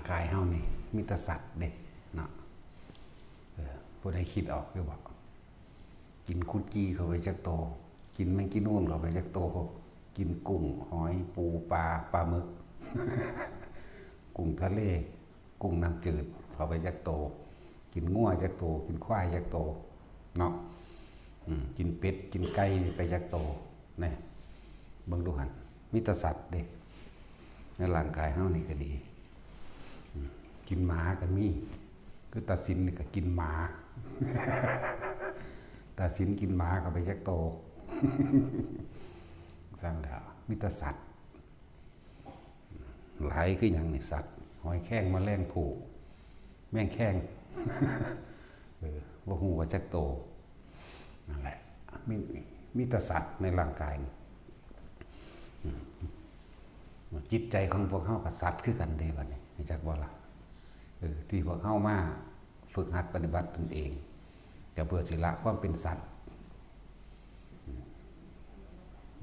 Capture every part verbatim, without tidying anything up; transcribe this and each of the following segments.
กายเฮานี่มีแต่สัตว์เด้เนาะ เออ ผู้ใดคิดออกอยู่บ่ กินคุดกี้เข้าไปจักโต กินแมงกินูนเข้าไปจักโต กินกุ้ง หอย ปู ปลา ปลาหมึก กุ้งทะเล กุ้งน้ำจืดเข้าไปจักโต กินงัวจักโต กินควายจักโต เนาะ อืม กินเป็ด กินไก่ไปจักโต นี่ เบิ่งดูหั่น มีแต่สัตว์เด้ ในร่างกายเฮานี่ก็ดี อืม กินหมาก็มี คือตาสินนี่ก็กินหมา ตาสินกินหมาเข้าไปจักโต ซั่นแหล้ว มีแต่สัตว์ หลายคือหยังนี่ สัตว์ หอยแครง แมลงภู่ แมงแคง เออ บ่ฮู้ว่าจักโต นั่นแหละ มี มีแต่สัตว์ในร่างกายนี่ อืม จิตใจของพวกเฮากับสัตว์คือกันเด้บัดนี้ รู้จักบ่ล่ะ เออ ที่พวกเฮามาฝึกหัดปฏิบัติตนเอง ก็เพื่อสิละความเป็นสัตว์ อืม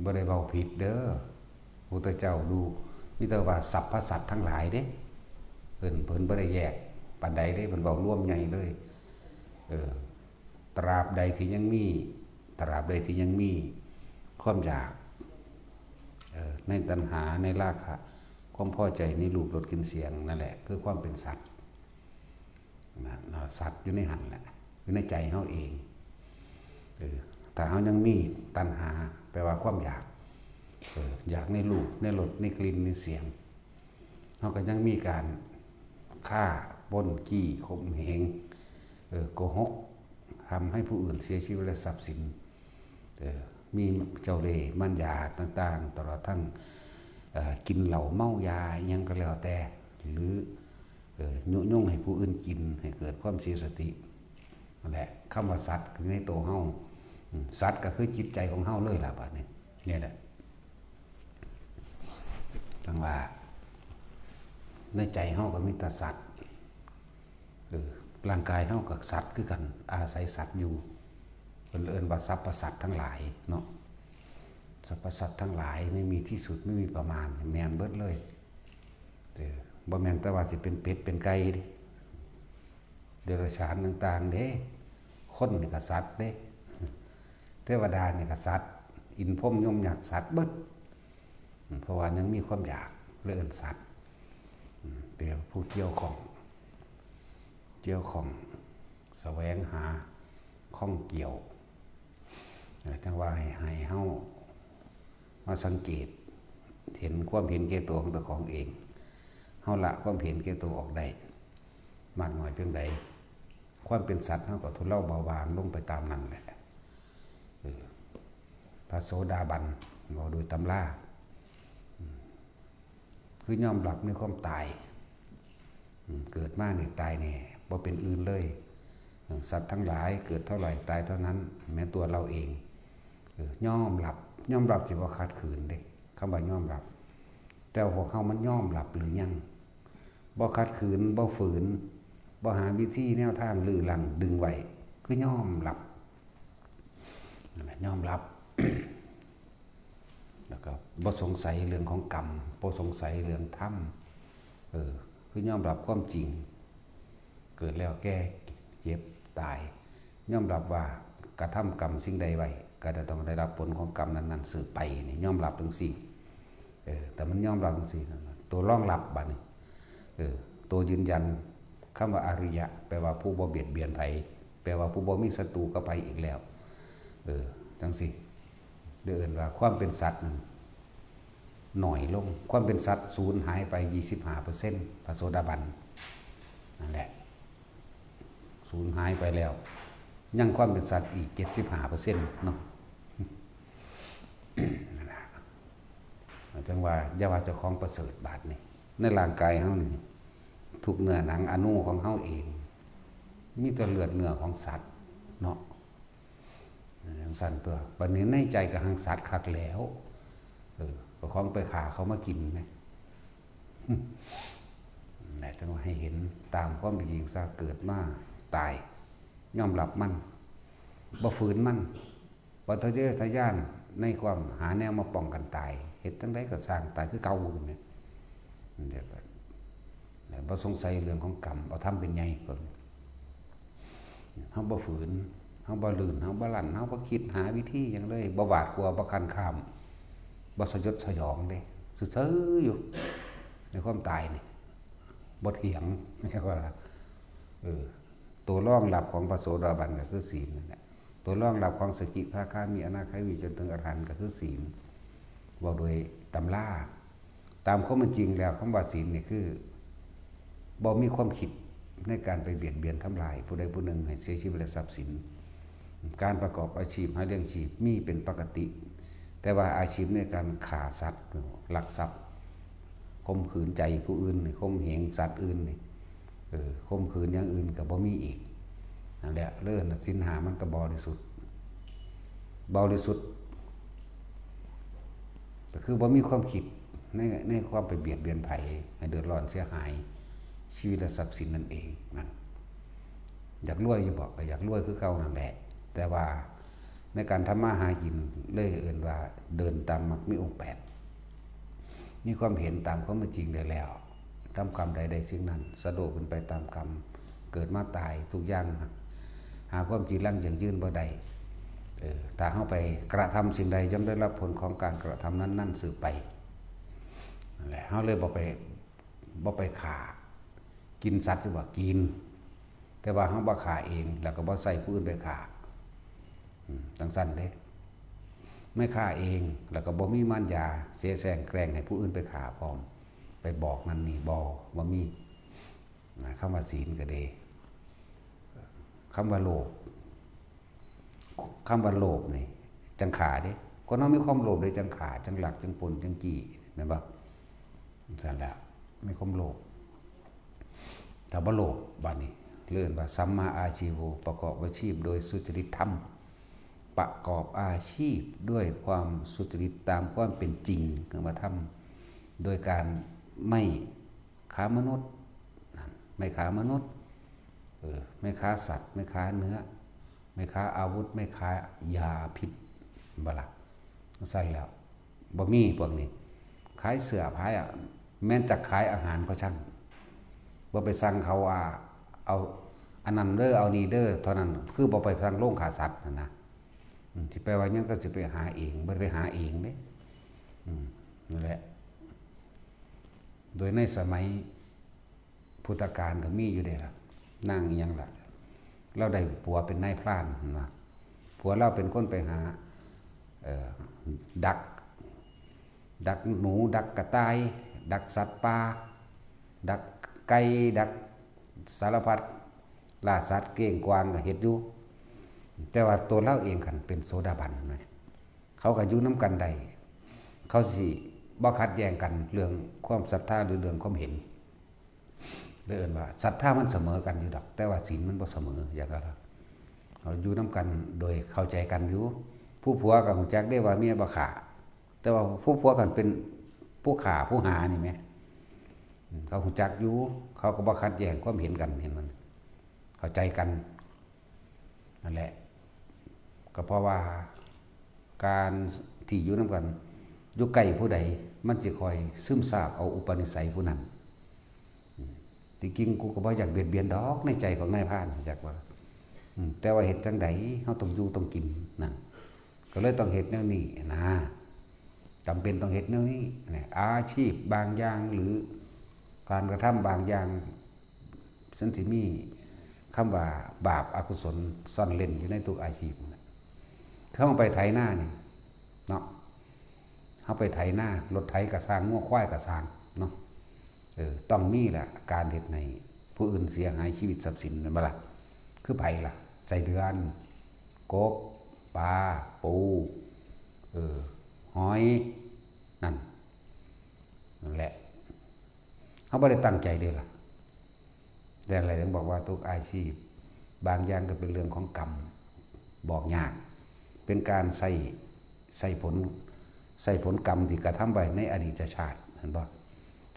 บ่ได้เว้าผิดเด้อ พุทธเจ้าดู มีแต่ว่าสรรพสัตว์ทั้งหลายเด้ เพิ่น เพิ่นบ่ได้แยกปานใดเด้ เพิ่นเว้ารวมใหญ่เลย เออ ตราบใดที่ยังมี ตราบใดที่ยังมีความอยาก เออ ในตัณหา ในราคะ ความพอใจในรูป รส กลิ่น เสียง นั่นแหละ คือความเป็นสัตว์ นะ นะ สัตว์อยู่ในหั่นแหละ อยู่ในใจเฮาเอง เออ ถ้าเฮายังมีตัณหา แปลว่าความอยาก เออ อยากในรูป ในรส ในกลิ่น ในเสียง เฮาก็ยังมีการฆ่า ปล้น จี้ ข่มเหง เออ โกหก ทำให้ผู้อื่นเสียชีวิตและทรัพย์สิน เออ มีเจ้าเล่ห์มารยาต่างๆ ตลอดทั้ง เอ่อ กินเหล้าเมายาอิหยังก็แล้วแต่ หรือ เออ ยุยงให้ผู้อื่นกิน ให้เกิดความเสียสติ นั่นแหละ คำว่าสัตว์คือในตัวเฮา อืม สัตว์ก็คือจิตใจของเฮาเลยล่ะบัดนี้ เนี่ยแหละ จั่งว่า ในใจเฮาก็มีแต่สัตว์ เออ ร่างกายเฮาก็สัตว์คือกัน อาศัยสัตว์อยู่ เพิ่นเอิ้นว่าสรรพสัตว์ทั้งหลายเนาะ สรรพสัตว์ทั้งหลายไม่มีที่สุด ไม่มีประมาณ แม่นเบิดเลย เออ บ่แม่นแต่ว่าสิเป็นเป็ดเป็นไก่เด้ เดรัจฉานต่างๆ เด้ คนนี่ก็สัตว์เด้ เทวดานี่ก็สัตว์ อินทร์พรหมยมยักษ์สัตว์เบิด อืม เพราะว่ายังมีความอยาก เลยเอิ้นสัตว์ อืม เป็นผู้เกี่ยวข้อง เกี่ยวข้อง แสวงหา ข้องเกี่ยว เอ่อ จั่งว่าให้ ให้เฮามาสังเกต เห็นความเห็นแก่ตัวของเจ้าของเอง เฮาละความเห็นแก่ตัวออกได้ มากน้อยเพียงใด ความเป็นสัตว์เฮาก็ทุเลาเบาบางลงไปตามนั้นแหละ เออ พระโสดาบัน เว้าโดยตำรา อืม คือยอมรับในความตาย อืม เกิดมานี่ตายแน่ บ่เป็นอื่นเลย อืม สัตว์ทั้งหลายเกิดเท่าไหร่ตายเท่านั้น แม้ตัวเราเอง เออ ยอมรับ ยอมรับสิบ่ขัดขืนเด้ คำว่ายอมรับ แต่ว่าพวกเฮามันยอมรับหรือยัง บ่ขัดขืน บ่ฝืน บ่หาวิธีแนวทางรื้อรั้งดึงไว้ คือยอมรับ นั่นแหละ ยอมรับ แล้วก็บ่สงสัยเรื่องของกรรม บ่สงสัยเรื่องธรรม เออ คือยอมรับความจริง เกิดแล้วแก่ เจ็บ ตาย ยอมรับว่ากระทำกรรมสิ่งใดไว้ ก็จะต้องได้รับผลของกรรมนั้นๆ สืบไปนี่ ยอมรับจั่งซี้ เออ แต่มันยอมรับจั่งซี้นั่นน่ะ ตัวรองรับบัดนี้ เออ ตัวยืนยัน คำว่าอริยะ แปลว่าผู้บ่เบียดเบียนไผ แปลว่าผู้บ่มีศัตรูกับไผอีกแล้ว เออ จั่งซี้ เรียกเอิ้นว่าความเป็นสัตว์นั่นหน่อยลง ความเป็นสัตว์สูญหายไป ยี่สิบห้าเปอร์เซ็นต์ พระโสดาบัน นั่นแหละ สูญหายไปแล้ว ยังความเป็นสัตว์อีก เจ็ดสิบห้าเปอร์เซ็นต์ เนาะ นั่นล่ะ จั่งว่า อย่าว่าเจ้าของประเสริฐบาดนี่ ในร่างกายเฮานี่ ทุกเนื้อหนังอณูของเฮาเอง มีแต่เลือดเนื้อของสัตว์เนาะ จั่งซั่นตัว บัดนี้ในใจก็หังสัตว์คักแล้ว เออ ก็ของไปฆ่าเขามากินแหม นั่นแหละ จั่งว่าให้เห็นตามความเป็นจริงซะ เกิดมาตาย ยอมรับมัน บ่ฝืนมัน บ่ทะเยอทะยานในความหาแนวมาป้องกันตาย เฮ็ดจั่งใดก็ซ่างตายคือเก่าอยู่เนี่ย เดี๋ยวก็ บ่สงสัยเรื่องของกรรม เอาธรรมเป็นใหญ่ก่อน เฮาบ่ฝืน เฮาบ่ลื่น เฮาบ่ลั่น เฮาบ่คิดหาวิธีหยังเลย บ่หวาดกลัว บ่คันข้าม บ่สยดสยองเด้ ซื่อๆอยู่ ในความตายนี่ บ่เถียง เรียกว่า เออ ตัวรองรับของพระโสดาบันก็คือศีลนั่นแหละ ตัวรองรับของสกิทาคามี อนาคามี จนถึงอรหันต์ก็คือศีล เว้าโดยตำรา ตามความเป็นจริงแล้ว คำว่าศีลนี่คือ บ่มีความคิดในการไปเบียดเบียนทำลายผู้ใดผู้หนึ่งให้เสียชีวิตและทรัพย์สิน การประกอบอาชีพหาเลี้ยงชีพมีเป็นปกติ แต่ว่าอาชีพในการฆ่าสัตว์ ลักทรัพย์ ข่มขืนใจผู้อื่นนี่ ข่มเหงสัตว์อื่นนี่ เออ ข่มขืนอย่างอื่นก็บ่มีอีก นั่นแหละ เรื่องศีลห้ามันก็บริสุทธิ์ บริสุทธิ์ ก็คือบ่มีความคิดใน ในความไปเบียดเบียนไผให้เดือดร้อนเสียหาย ชีวิตและทรัพย์สินนั่นเองนั่น อยากรวยอยู่บ่ ก็อยากรวยคือเก่านั่นแหละ แต่ว่าในการทำมาหากินเลยเอิ้นว่าเดินตามมรรคมีองค์แปด มีความเห็นตามความเป็นจริงได้แล้ว ทำกรรมใดได้สิ่งนั้น สะดวกเป็นไปตามกรรม เกิดมาตายทุกอย่าง หาความจีรังยั่งยืนบ่ได้ เออ ถ้าเฮาไปกระทำสิ่งใดย่อมได้รับผลของการกระทำนั้นๆสืบไป นั่นแหละ เฮาเลยบ่ไป บ่ไปฆ่า กินสัตว์อยู่บ่ กิน แต่ว่าเฮาบ่ฆ่าเอง แล้วก็บ่ใส่ผู้อื่นไปฆ่า อืม จั่งซั้นเด้ ไม่ฆ่าเอง แล้วก็บ่มีมารยา เสแสร้งแกล้งให้ผู้อื่นไปฆ่าพร้อม ไปบอกนั่นนี่ บ่ บ่มี นะ คำว่าศีลก็ดี คำว่าโลภ คำว่าโลภนี่ จั่งฆ่าเด้ คนเฮามีความโลภเลยจั่งฆ่า จั่งลัก จั่งปล้น จั่งจี้ แม่นบ่ จั่งซั้นแหละ มีความโลภ ถ้าบ่โลภ บัดนี้เรียกว่าสัมมาอาชีโว ประกอบอาชีพโดยสุจริตธรรม ประกอบอาชีพด้วยความสุจริตตามความเป็นจริง คือว่าทำโดยการไม่ค้ามนุษย์ นั่น ไม่ค้ามนุษย์ เออ ไม่ค้าสัตว์ ไม่ค้าเนื้อ ไม่ค้าอาวุธ ไม่ค้ายาพิษ บ่ล่ะ จั่งซั้นแล้ว บ่มีพวกนี้ ขายเสื้อ ขายอะ แม้นจะขายอาหารก็ช่าง บ่ไปสั่งเขาว่า เอาอันนั้นเด้อ เอานี่เด้อ เท่านั้น คือบ่ไปสั่งโรงฆ่าสัตว์นั่นนะ อืม สิไปว่าหยังก็สิไปหาเอง บ่ได้ไปหาเองเด้ อืม นั่นแหละ โดยในสมัยพุทธกาลก็มีอยู่เด้ล่ะ นางอิหยังล่ะ ลาวได้ผัวเป็นนายพรานหั่นว่า ผัวลาวเป็นคนไปหา เอ่อ ดัก ดักหนู ดักกระต่าย ดักสัตว์ป่า ดักไก่ ดักสารพัด ล่าสัตว์ เก้งกวางก็เฮ็ดอยู่ แต่ว่าตัวลาวเองคันเป็นโสดาบันหั่นแหม เขาก็อยู่นำกันได้ เขาสิบ่ขัดแย้งกันเรื่องความศรัทธาหรือเรื่องความเห็น เลยเอิ้นว่าศรัทธามันเสมอกันอยู่ดอก แต่ว่าศีลมันบ่เสมอ อยากว่าเขาอยู่นำกันโดยเข้าใจกันอยู่ ผู้ผัวก็ฮู้จักเด้ว่าเมียบ่ฆ่า แต่ว่าผู้ผัวคันเป็นผู้ฆ่าผู้หานี่แหม อืม เขาฮู้จักอยู่ เขาก็บ่ขัดแย้งความเห็นกัน เห็นมัน เข้าใจกัน นั่นแหละ ก็เพราะว่าการที่อยู่นำกัน อยู่ใกล้ผู้ใด มันสิคอยซึมซาบเอาอุปนิสัยผู้นั้น อืม ที่จริงกูก็บ่อยากเบียดเบียนดอก ในใจของนายพราน จักว่า อืม แต่ว่าเฮ็ดจั่งใด เฮาต้องอยู่ต้องกินนั่น ก็เลยต้องเฮ็ดแนวนี้นะ จำเป็นต้องเฮ็ดแนวนี้นะ อาชีพบางอย่างหรือการกระทำบางอย่าง มันสิมีคำว่าบาปอกุศลซ่อนเร้นอยู่ในทุกอาชีพนั่นแหละ คือเฮาไปไถนานี่เนาะ เฮาไปไถนา รถไถก็ซ่าง งัวควายก็ซ่างเนาะ เออ ต้องมีล่ะ การเฮ็ดให้ผู้อื่นเสียหายชีวิตทรัพย์สิน แม่นบ่ล่ะ คือไผล่ะ ไส้เดือน กบ ปลา ปู เออ หอย นั่น นั่นแหละ เฮาบ่ได้ตั้งใจเด้ล่ะ แต่อะไรถึงบอกว่าทุกอาชีพ บางอย่างก็เป็นเรื่องของกรรม บอกยาก เป็นการใส่ ใส่ผล ใส่ผลกรรมที่กระทำไว้ในอดีตชาติ เห็นบ่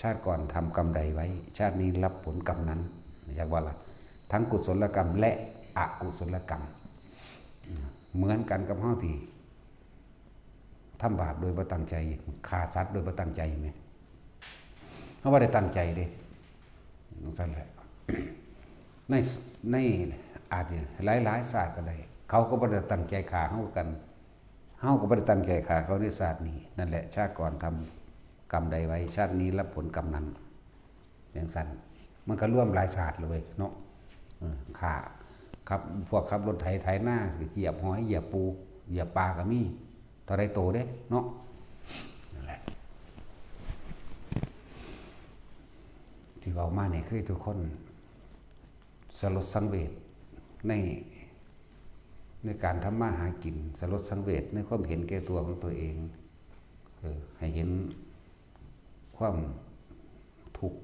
ชาติก่อนทำกรรมใดไว้ ชาตินี้รับผลกรรมนั้น จักว่าล่ะ ทั้งกุศลกรรมและอกุศลกรรม เหมือนกันกับเฮาที่ทำบาปโดยบ่ตั้งใจ ฆ่าสัตว์โดยบ่ตั้งใจแหม เฮาบ่ได้ตั้งใจเด้ จั่งซั้นแหละ ใน ใน อาจจะหลายๆชาติก็ได้ เขาก็บ่ได้ตั้งใจฆ่าเฮากัน เฮาก็บ่ได้ตั้งใจฆ่าเขาในชาตินี้ นั่นแหละ ชาติก่อนทำกรรมใดไว้ ชาตินี้รับผลกรรมนั้น จั่งซั้น มันก็รวมหลายชาติเลยเนาะ เออ ฆ่า ครับ พวกขับรถไถไถนา เหยียบหอย เหยียบปู เหยียบปลาก็มี เท่าใดโตเด้เนาะ นั่นแหละ ที่เว้ามาเนี่ยคือทุกคนสลดสังเวชใน ในการทำมาหากิน สลดสังเวชในความเห็นแก่ตัวของตัวเอง เออ ให้เห็นความทุกข์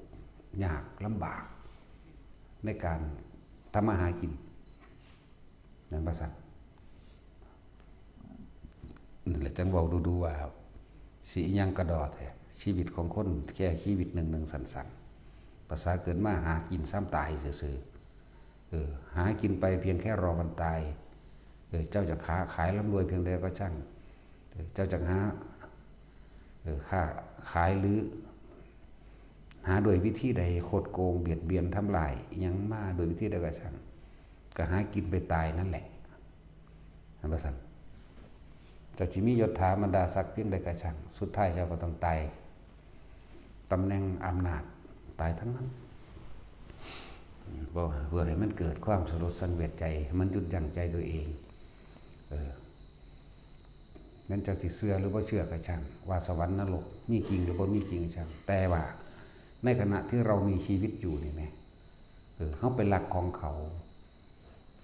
ยากลำบาก ในการทำมาหากิน นั่นว่าซั่น นั่นแหละจั่งเว้าดูๆว่า สิอิหยังกะดอแท้ ชีวิตของคนแค่ชีวิตหนึ่งๆ สั้นๆ ภาษาเกิดมาหากินซ้ำตายซื่อๆ เออ หากินไปเพียงแค่รอวันตาย เออ เจ้าจะค้าขายร่ำรวยเพียงใดก็ช่าง เออ เจ้าจะหา เออ ค้าขายหรือ หาโดยวิธีใด คดโกง เบียดเบียน ทำลาย อิหยังมาโดยวิธีใดก็ช่าง ก็หากินไปตายนั่นแหละ เห็นบ่ซั่น เจ้าสิมียศถาบรรดาศักดิ์เพียงใดก็ช่าง สุดท้ายเจ้าก็ต้องตาย ตำแหน่งอำนาจ ตายทั้งนั้น เพื่อ เพื่อให้มันเกิดความสลดสังเวชใจ ให้มันหยุดยั้งใจตัวเอง เออ แม่นเจ้าสิเชื่อหรือบ่เชื่อก็ช่าง ว่าสวรรค์นรกมีจริงหรือบ่มีจริงก็ช่าง แต่ว่าในขณะที่เรามีชีวิตอยู่นี่แหม เออ เฮาไปลักของเขา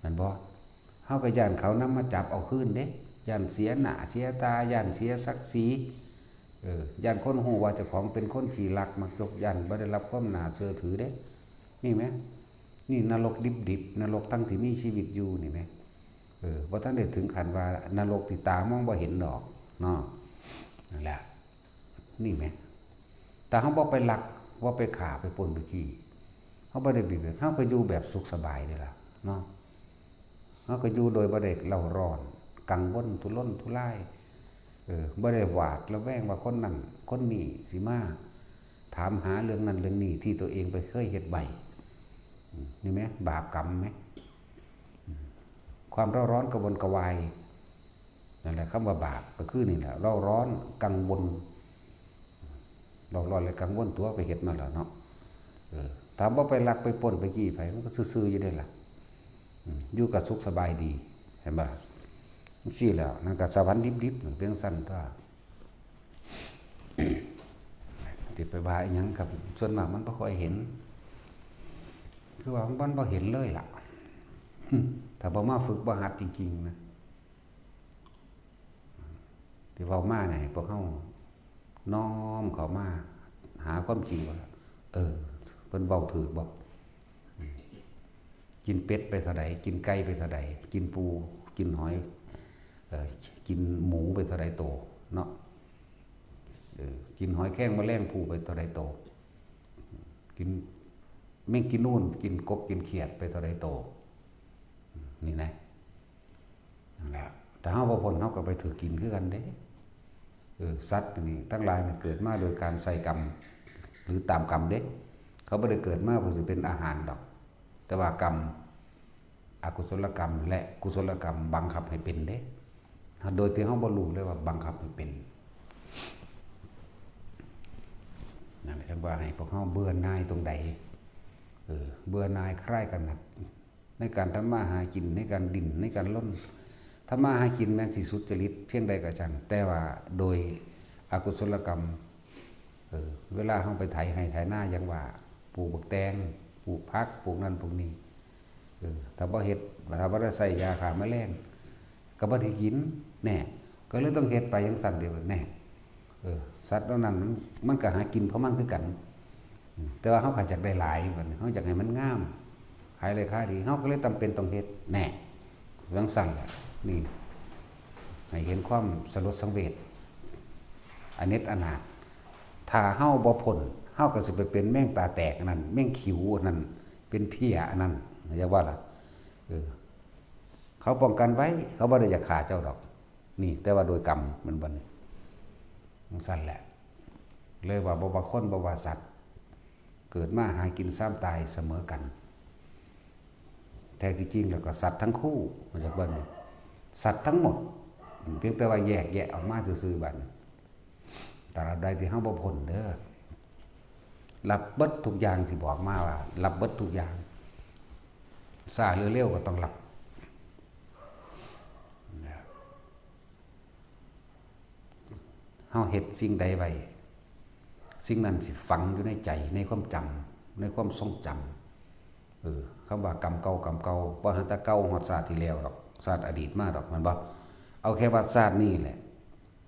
แม่นบ่ เฮาก็ย้านเขานำมาจับเอาคืนเด้ ย้านเสียหน้าเสียตา ย้านเสียศักดิ์ศรี เออ ย้านคนฮู้ว่าเจ้าของเป็นคนขี้ลักมักจก ย้านบ่ได้รับความน่าเชื่อถือเด้ นี่แหม นี่นรกดิบๆ นรกทั้งที่มีชีวิตอยู่นี่แหม เออ บ่ทันได้ถึงขั้นว่านรกที่ตามองบ่เห็นดอกเนาะ นั่นแหละ นี่แหม ถ้าเฮาบ่ไปลัก บ่ไปฆ่า ไปปล้น ไปจี้ เฮาบ่ได้เบียดเบียน เฮาก็อยู่แบบสุขสบายเด้ล่ะเนาะ เฮาก็อยู่โดยบ่ได้เร่าร้อน กังวลทุรนทุราย เออ บ่ได้หวาดระแวงว่าคนนั้นคนนี้สิมาถามหาเรื่องนั้นเรื่องนี้ที่ตัวเองไปเคยเฮ็ดไว้ อืม นี่แหม บาปกรรมแหม อืม ความเร่าร้อนกระวนกระวาย นั่นแหละ คำว่าบาปก็คือนี่แหละ เร่าร้อนกังวล เร่าร้อนและกังวลตัวไปเฮ็ดมาแล้วเนาะ เออ ถ้าบ่ไปลักไปปล้นไปจี้ไผ มันก็ซื่อๆอยู่เด้ล่ะ อืม อยู่ก็สุขสบายดี เห็นบ่ล่ะ จั่งซี้แหล้ว นั่นก็สวรรค์ดิบๆ เพียงซั่นตั๊ว สิไปว่าอิหยังครับ ส่วนมากมันบ่ค่อยเห็น คือว่ามันบ่เห็นเลยล่ะ ถ้าบ่มาฝึกบ่หัดจริงๆนะ ที่เว้ามาเนี่ย พวกเฮาน้อมเข้ามาหาความจริงว่า เออ เพิ่นเว้าถูกบ่ กินเป็ดไปเท่าใด กินไก่ไปเท่าใด กินปู กินหอย เอ่อ กินหมูไปเท่าใดโตเนาะ เออ กินหอยแครงแมลงภู่ไปเท่าใดโต กินแมงกีนูน กินกบ กินเขียดไปเท่าใดโต นี่นะ นั่นแหละ ถ้าเฮาบ่ปล้น เฮาก็ไปถือกินคือกันเด้ เออ สัตว์นี่ทั้งหลายนี่เกิดมาโดยการใส่กรรม หรือตามกรรมเด้ เขาบ่ได้เกิดมาเพื่อสิเป็นอาหารดอก แต่ว่ากรรม อกุศลกรรมและกุศลกรรมบังคับให้เป็นเด้ โดยที่เฮาบ่รู้เลยว่าบังคับให้เป็น นั่นแหละ จั่งว่าให้พวกเฮาเบื่อหน่ายตรงใด เออ เบื่อหน่ายคลายกำหนัด ในการทำมาหากิน ในการดิ้น ในการรน ทำมาหากินแม่นสิสุจริตเพียงใดก็ช่าง แต่ว่าโดยอกุศลกรรม เออ เวลาเฮาไปไถไร่ไถนา อย่างว่า ปลูกบักแตง ปลูกผัก ปลูกนั่นปลูกนี่ เออ ถ้าบ่เฮ็ด ถ้าบ่ได้ใส่ยาฆ่าแมลง ก็บ่ได้กิน แน่ ก็เลยต้องเฮ็ดไปจั่งซั้นเด้ แน่ เออ สัตว์เหล่านั้นมัน มันก็หากินของมันคือกัน อืม แต่ว่าเฮาก็อยากได้หลาย บัดนี้เฮาอยากให้มันงาม ขายได้ขายดี เฮาก็เลยจำเป็นต้องเฮ็ด แน่ จั่งซั้นแหละ นี่ ให้เห็นความสลดสังเวช อเนจอนาถ ถ้าเฮาบ่ปล้น เฮาก็สิไปเป็นแมงตาแตกอันนั้น แมงขิวอันนั้น เป็นเพี้ยอันนั้น อย่าว่าล่ะ เออ เขาป้องกันไว้ เขาบ่ได้อยากฆ่าเจ้าดอก นี่ แต่ว่าโดยกรรมมันบัดนี้ จั่งซั้นแหละ เลยว่าบ่ว่าคน บ่ว่าสัตว์ เกิดมาหากินซ้ำตายเสมอกัน แท้ที่จริงแล้วก็สัตว์ทั้งคู่ มันจะว่านี่ สัตว์ทั้งหมด เพียงแต่ว่าแยกแยะออกมาซื่อๆ บัดนี้ ตราบใดที่เฮาบ่พ้นเด้อ รับเบิดทุกอย่างที่บอกมาว่า รับเบิดทุกอย่าง ช้าหรือเร็วก็ต้องรับ เฮาเฮ็ดสิ่งใดไว้ สิ่งนั้นสิฝังอยู่ในใจ ในความจำ ในความทรงจำ เออ คำว่ากรรมเก่า กรรมเก่า บ่หันแต่เก่าฮอดชาติที่แล้วดอก ชาติอดีตมาดอก แม่นบ่ เอาแค่ว่าชาตินี้แหละ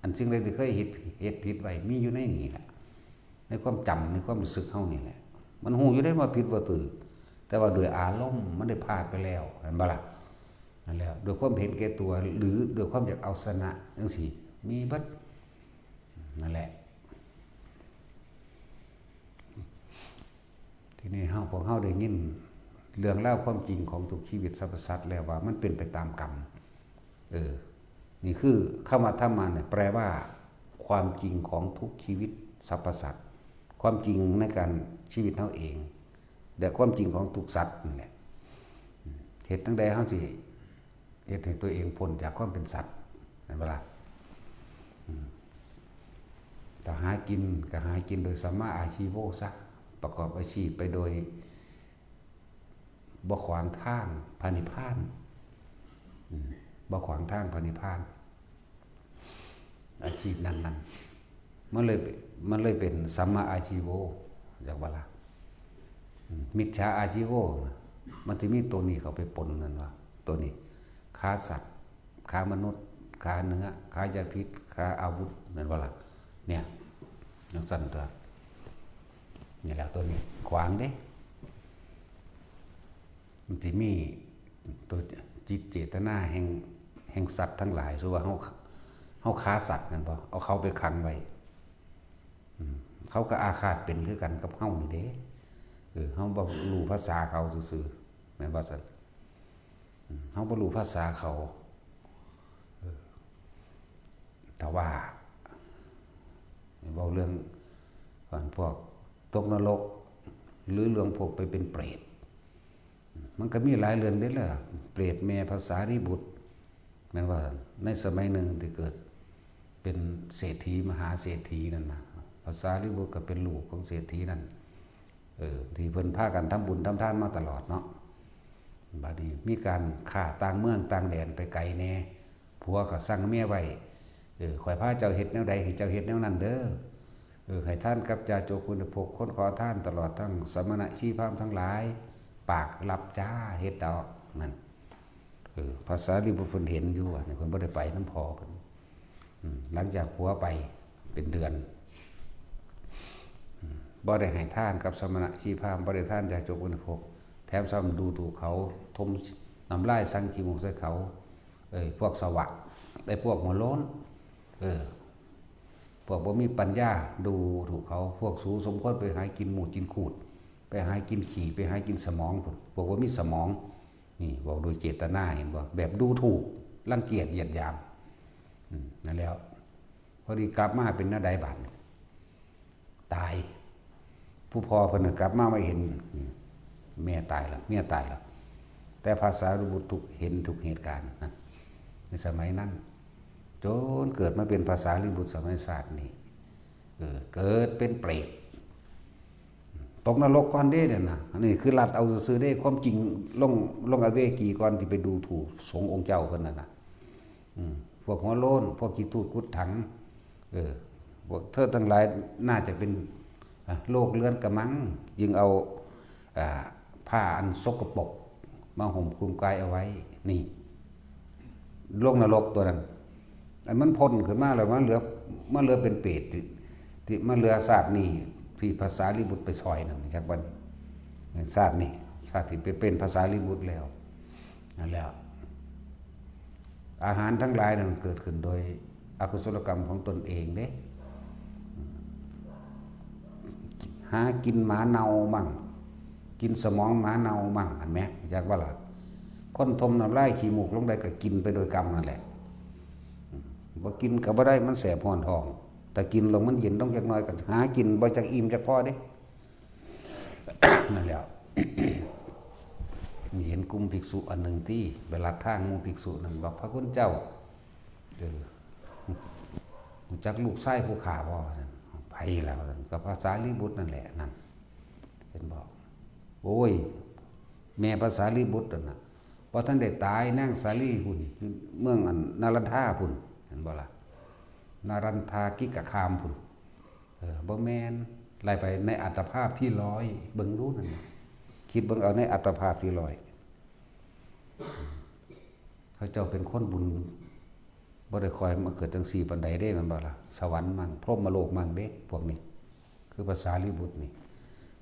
อันสิ่งใดที่เคยเฮ็ด เฮ็ดผิดไว้ มีอยู่ในนี่แหละ ในความจำ ในความรู้สึกเฮานี่แหละ มันฮู้อยู่ได้ว่าผิดว่าถูก แต่ว่าด้วยอารมณ์มันได้พลาดไปแล้ว แม่นบ่ล่ะ นั่นแหละ ด้วยความเห็นแก่ตัว หรือด้วยความอยากเอาชนะจังซี้ มีเบิด นั่นแหละ ทีนี้เฮา พวกเฮาได้ยินเรื่องราวความจริงของทุกชีวิตสรรพสัตว์แล้วว่ามันเป็นไปตามกรรม เออ นี่คือคำว่าธรรมะเนี่ย แปลว่าความจริงของทุกชีวิตสรรพสัตว์ ความจริงในการชีวิตเฮาเอง และความจริงของทุกสัตว์นั่นแหละ เฮ็ดจั่งใดเฮาสิเฮ็ดให้ตัวเองพ้นจากความเป็นสัตว์ แม่นบ่ล่ะ อืม ถ้าหากินก็หากินโดยสัมมาอาชีโวซะ ประกอบอาชีพไปโดยบ่ขวางทางพระนิพพาน อืม บ่ขวางทางพระนิพพาน อาชีพนั้นๆ มันเลย มันเลยเป็นสัมมาอาชีโว จักบ่ล่ะ อืม มิจฉาอาชีโวน่ะ มันสิมีตัวนี้เข้าไปปนนั่นว่า ตัวนี้ ค้าสัตว์ ค้ามนุษย์ ค้าเนื้อ ค้ายาพิษ ค้าอาวุธ แม่นบ่ล่ะ เนี่ย จั่งซั้นตั๊ว นี่แหละตัวนี้ ขวางเด้ มันสิมีตัวจิตเจตนาแห่ง แห่งสัตว์ทั้งหลาย สมมุติว่าเฮา เฮาค้าสัตว์แม่นบ่ เอาเขาไปขังไว้ อืม เขาก็อาฆาตเป็นคือกันกับเฮานี่เด้ เออ เฮาบ่รู้ภาษาเขาซื่อๆ แม่นบ่ซั่น อืม เฮาบ่รู้ภาษาเขา เออ แต่ว่า เว้าเรื่อง พวกตกนรก หรือเรื่องพวกไปเป็นเปรต มันก็มีหลายเรื่องเด้ล่ะ เปรตแม่พระสารีบุตร แม่นว่าในสมัยหนึ่งที่เกิดเป็นเศรษฐีมหาเศรษฐีนั่นนะ พระสารีบุตรก็เป็นลูกของเศรษฐีนั่น เออ ที่เพิ่นพากันทำบุญทำทานมาตลอดเนาะ บัดนี้มีการข้าต่างเมืองต่างแดนไปไกลแน่ ผัวก็สั่งเมียไว้ เออ ข้อยพาเจ้าเฮ็ดแนวใดให้เจ้าเฮ็ดแนวนั้นเด้อ เออ ให้ทานกับยาโจกอุณโภค คนขอทานตลอดทั้งสมณะชีพราหมณ์ทั้งหลาย ปากรับจ้า เฮ็ดเอา นั่น เออ พระสารีบุตรเพิ่นเห็นอยู่ว่า เพิ่นบ่ได้ไปนำพ่อเพิ่น อืม หลังจากผัวไปเป็นเดือน อืม บ่ได้ให้ทานกับสมณะชีพราหมณ์ บ่ได้ทานยาโจกอุณโภค แถมซ้ำดูถูกเขา ถมน้ำลายสังขี้มูกใส่เขา เอ้ย พวกสวะ ไอ้พวกหัวโล้น เออ พวกบ่มีปัญญาดูถูกเขา พวกสูสมควรไปหากินหมูดกินขูด ไปหากินขี้ ไปหากินสมองพุ้น พวกบ่มีสมอง นี่เว้าโดยเจตนา เห็นบ่ แบบดูถูก รังเกียจ เหยียดหยาม อืม นั่นแล้ว พอดีกลับมาเป็นแนวใดบาดนี้ ตาย ผู้พ่อเพิ่นน่ะกลับมา มาเห็น อืม แม่ตายแล้ว เมียตายแล้ว แต่พระสารีบุตรทุก เห็นทุกเหตุการณ์นะ ในสมัยนั้น จนเกิดมาเป็นพระสารีบุตรสมัยชาตินี้ เออ เกิดเป็นเปรต ตกนรกก่อนเด้เนี่ยนะ อันนี้คือลัดเอาซื่อๆเด้ ความจริงลง ลงอเวจีก่อนที่ไปดูถูกสงฆ์องค์เจ้าเพิ่นนั่นน่ะ อืม พวกหัวโล้น พวกขี้ทูดกุดถัง เออ พวกเธอทั้งหลายน่าจะเป็น อ่ะ โรคเรื้อนกระมัง จึงเอา อ่า ผ้าอันสกปรกมาห่มคลุมกายเอาไว้ นี่ ลงนรกตัวนั้น อันมันพ้นขึ้นมาแล้ว มันเหลือ มันเหลือเป็นเปรตที่ ที่มันเหลือชาตินี้ ที่พระสารีบุตรไปซอยนั่น จักวัน ชาตินี้ ชาติที่ไปเป็นพระสารีบุตรแล้ว นั่นแหละ อาหารทั้งหลายนั้นเกิดขึ้นโดยอกุศลกรรมของตนเองเด้ หากินหมาเน่ามั่ง กินสมองหมาเน่ามั่ง หั้นแหม จักว่าล่ะ คนถมน้ำลายขี้มูกลงได้ก็กินไปโดยกรรมนั่นแหละ บ่กินก็บ่ได้ มันแสบฮ้อนท้อง แต่กินลงมันเย็นลงจักหน่อย ก็หากินบ่จักอิ่มจักพอเด้ นั่นแหละ มีเห็นกลุ่มภิกษุอันหนึ่งที่ไปลัดทางหมู่ภิกษุนั่นบอก พระคุณเจ้า เออ รู้จักลูกชายผู้ข้าบ่ ว่าซั่น ไผล่ะ ว่าซั่น ก็พระสารีบุตรนั่นแหละ นั่น เพิ่นบอก โอ้ย แม่พระสารีบุตรนั่นน่ะ บ่ทันได้ตาย นางสาลีพุ้น เมืองอันนาลันทาพุ้น เห็นบ่ล่ะ นาลันทากิกคามพุ้น เออ บ่แม่น ไล่ไปในอัตภาพที่ร้อย เบิ่งดูนั่นน่ะ คิดเบิ่งเอาในอัตภาพที่ร้อย เขาเจ้าเป็นคนบุญ บ่ได้ค่อยมาเกิดจังซี่ปานใดเด้ แม่นบ่ล่ะ สวรรค์มั่ง พรหมโลกมั่งเด้ พวกนี้ คือพระสารีบุตรนี่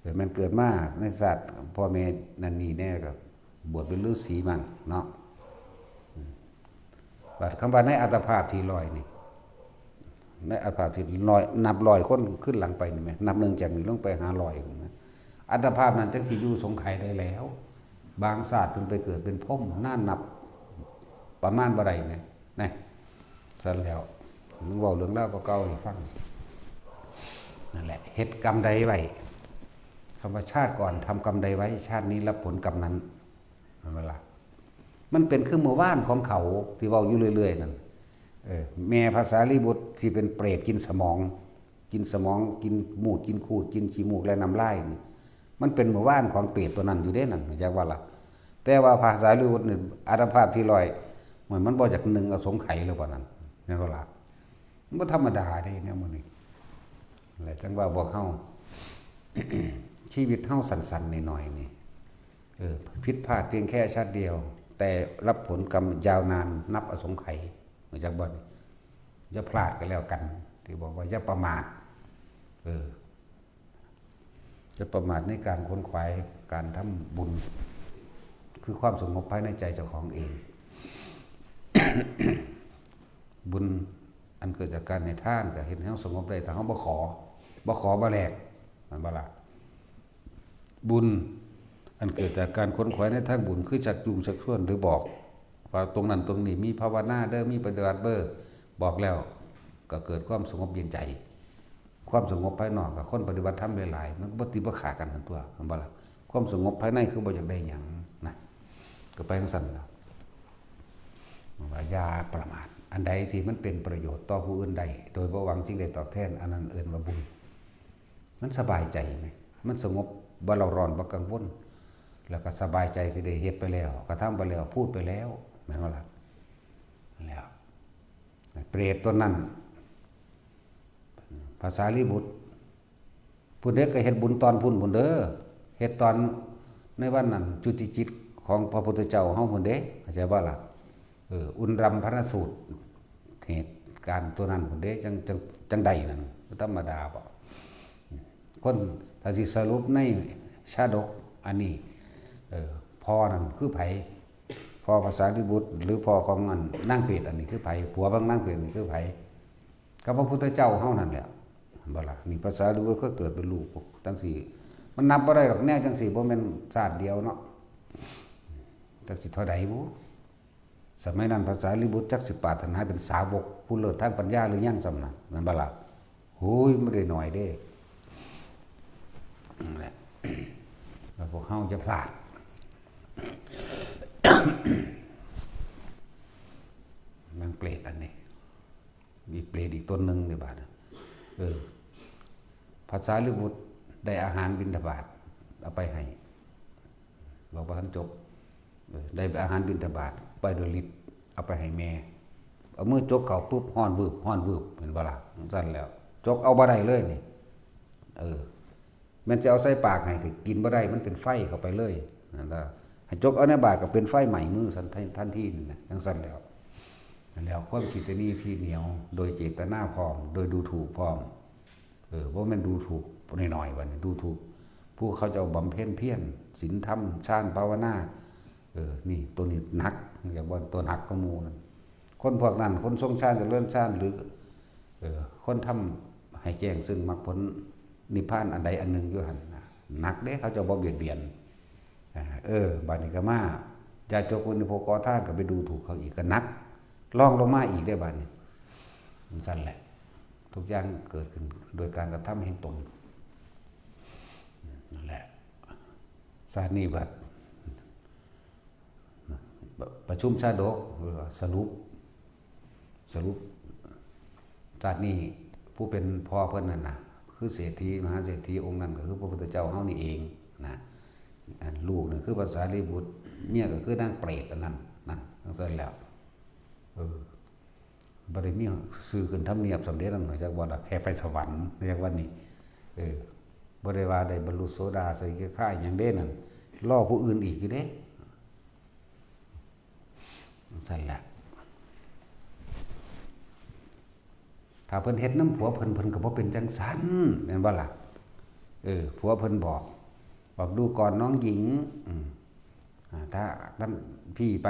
เออ แม่นเกิดมาในชาติพ่อแม่นั่นนี่แน่ก็บวชเป็นฤาษีมั่งเนาะ อืม บัดคำว่าในอัตภาพที่ร้อยนี่ ในอัตภาพที่ร้อย นับร้อยคนขึ้นหลังไปนี่แหม นับหนึ่งจากนี้ลงไปหาร้อยนะ อัตภาพนั้นจักสิอยู่สงไขยได้แล้ว บางชาติเพิ่นไปเกิดเป็นพรหม นานนับประมาณบ่ได้แหม นะ ซั่นแล้ว มึงเว้าเรื่องราวเก่าๆให้ฟัง นั่นแหละ เฮ็ดกรรมใดไว้ คำว่าชาติก่อนทำกรรมใดไว้ ชาตินี้รับผลกรรมนั้น แม่นบ่ล่ะ มันเป็นคือเมื่อวานของเขาที่เว้าอยู่เรื่อยๆนั่น เออ แม่พระสารีบุตรที่เป็นเปรตกินสมอง กินสมอง กินมูด กินคูด กินขี้มูกและน้ำลายนี่ มันเป็นเมื่อวานของเปรตตัวนั้นอยู่เด้นั่น รู้จักบ่ล่ะ แต่ว่าพระสารีบุตรนี่อัตภาพที่ร้อย มัน มันบ่จากหนึ่งอสงไขยแล้วปานนั้น แม่นบ่ล่ะ มันบ่ธรรมดาเด้แนวหมู่นี้ แหละจังว่าพวกเฮา ชีวิตเฮาสั้นๆน้อยๆนี่ เออ ผิดพลาดเพียงแค่ชาติเดียว แต่รับผลกรรมยาวนานนับอสงไขย รู้จักบ่นี่ อย่าพลาดกันแล้วกัน ที่บอกว่าอย่าประมาท เออ อย่าประมาทในการขวนขวายการทำบุญ คือความสงบภายในใจเจ้าของเอง บุญอันเกิดจากการให้ทานก็เฮ็ดให้เฮาสงบได้ ถ้าเฮาบ่ขอ บ่ขอบ่แลก แม่นบ่ล่ะ บุญอันเกิดจากการขวนขวายในทางบุญ คือชักจูงชักชวนหรือบอก ว่าตรงนั้นตรงนี้มีภาวนาเด้อ มีปฏิบัติเด้อ บอกแล้วก็เกิดความสงบเย็นใจ ความสงบภายนอกกับคนปฏิบัติธรรมหลายๆ มันก็บ่ติดบ่ขากันนั่นตัว แม่นบ่ล่ะ ความสงบภายในคือบ่อยากได้หยังนะ ก็ไปจั่งซั้นล่ะ ว่าอย่าประมาท อันใดที่มันเป็นประโยชน์ต่อผู้อื่นได้ โดยบ่หวังสิ่งใดตอบแทน อันนั้นเอิ้นว่าบุญ มันสบายใจไหม มันสงบ บ่เร่าร้อน บ่กังวล แล้วก็สบายใจที่ได้เฮ็ดไปแล้ว กระทำไปแล้ว พูดไปแล้ว แม่นบ่ล่ะ แล้ว เปรตตัวนั้น พระสารีบุตร พุ้นเด้ก็เฮ็ดบุญตอนพุ้นพุ้นเด้อ เฮ็ดตอนในวันนั้นจุติจิตของพระพุทธเจ้าเฮาพุ้นเด้ เข้าใจบ่ล่ะ เออ อุณรำพนสูตร เหตุการณ์ตัวนั้นพุ้นเด้ จัง จัง จังใดนั่น บ่ธรรมดาบ่ คน ถ้าสิสรุปในชาดกอันนี้ เออ พ่อนั่นคือไผ พ่อพระสารีบุตร หรือพ่อของอันนางเปรตอันนี้คือไผ ผัวของนางเปรตนี่คือไผ ก็พระพุทธเจ้าเฮานั่นแหละ บ่ล่ะ นี่พระสารีบุตรก็เกิดเป็นลูกจั่งซี้ มันนับบ่ได้ดอกแนวจั่งซี้ บ่แม่นชาติเดียวเนาะ จักสิเท่าใดบุ สมัยนั้นพระสารีบุตรจักสิปรารถนาเป็นสาวกผู้เลิศทางปัญญาหรือยังส่ำนั้น แม่นบ่ล่ะ โอ้ย บ่ได้น้อยเด้ นั่นแหละ แล้วพวกเฮาอย่าพลาด นางเปรตอันนี้ มีเปรตอีกตนหนึ่งในบาดน่ะ เออ พระสารีบุตรได้อาหารบิณฑบาตเอาไปให้ บอกว่าท่านจก เออ ได้อาหารบิณฑบาตไปโดยฤทธิ์ เอาไปให้แม่ เอามือจกเข้าปุ๊บ ฮ้อนวืบ ฮ้อนวืบ เห็นบ่ล่ะ จั่งซั้นแล้ว จกเอาบ่ได้เลยนี่ เออ แม่นสิเอาใส่ปากให้ก็กินบ่ได้ มันเป็นไฟเข้าไปเลย นั่นล่ะ ให้จกเอาในบาตรก็เป็นไฟไหม้มือทัน ทันทีนั่นน่ะ จั่งซั้นแล้ว นั่นแล้ว ความคิดอันนี้ที่เหนียว โดยเจตนาพร้อม โดยดูถูกพร้อม เออ บ่แม่นดูถูกน้อยๆ บัดนี้ ดูถูก ผู้เขาเจ้าบำเพ็ญเพียร ศีลธรรม ฌาน ภาวนา เออ นี่ ตัวนี้หนัก เรียกว่าตัวหนักกว่าหมู่นั่น คนพวกนั้น คนทรงฌาน เจริญฌาน หรือ เออ คนทำให้แจ้งซึ่งมรรคผลนิพพานอันใดอันหนึ่งอยู่หั่นน่ะ หนักเด้ เขาเจ้าบ่เบียดเบียน อ่า เออ บัดนี้ก็มา ญาติโยมคนนี้พวกขอทานก็ไปดูถูกเขาอีก ก็หนัก รองลงมาอีกเด้บัดนี้ จั่งซั้นแหละ ทุกอย่างเกิดขึ้นโดยการกระทำแห่งตน นั่นแหละ ชาตินี้บัด ประชุมชาดก สรุป สรุป ชาตินี้ผู้เป็นพ่อเพิ่นนั่นน่ะ คือเศรษฐี มหาเศรษฐีองค์นั้นก็คือพระพุทธเจ้าเฮานี่เองนะ อันลูกนี่คือพระสารีบุตร เมียก็คือนางเปรตอันนั้น นั่นจั่งซั่นแล้ว เออ บ่ได้มีชื่อขึ้นทำเนียบสำเร็จนั่นหมายจากว่าล่ะ แค่ไปสวรรค์เรียกว่านี่ เออ บ่ได้ว่าได้บรรลุโสดาสกิทาคาหยังเด้นั่น รอผู้อื่นอีกอยู่เด้ ซั่นแหละ ถ้าเพิ่นเฮ็ดนำผัวเพิ่น เพิ่นก็บ่เป็นจั่งซั้น แม่นบ่ล่ะ เออ ผัวเพิ่นบอก บอกดูก่อนน้องหญิง อืม อ่า ถ้าท่านพี่ไป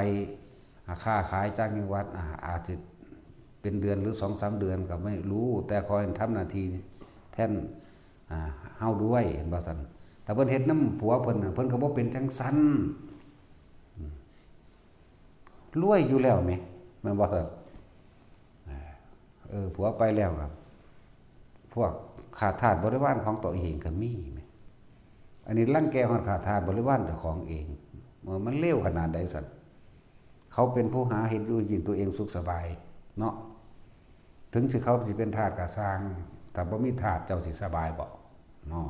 อ่า ค้าขายจากจังหวัด อ่า อาจจะเป็นเดือนหรือสองสามเดือนก็ไม่รู้ แต่ขอให้ทำหน้าที่แทน อ่า เฮาด้วย เห็นบ่ซั่น ถ้าเพิ่นเฮ็ดนำผัวเพิ่นน่ะ เพิ่นก็บ่เป็นจั่งซั้น อืม รวยอยู่แล้วแหม แม่นบ่ครับ เออ ผัวไปแล้วครับ พวกข้าทาสบริวารของตัวเองก็มีแหม อันนี้รังแกฮอดข้าทาสบริวารเจ้าของเอง มันเลวขนาดใดซั่น เขาเป็นผู้หาเฮ็ดอยู่กินตัวเองสุขสบายเนาะ ถึงสิเขาสิเป็นทาสก็ซ่าง ถ้าบ่มีทาสเจ้าสิสบายบ่เนาะ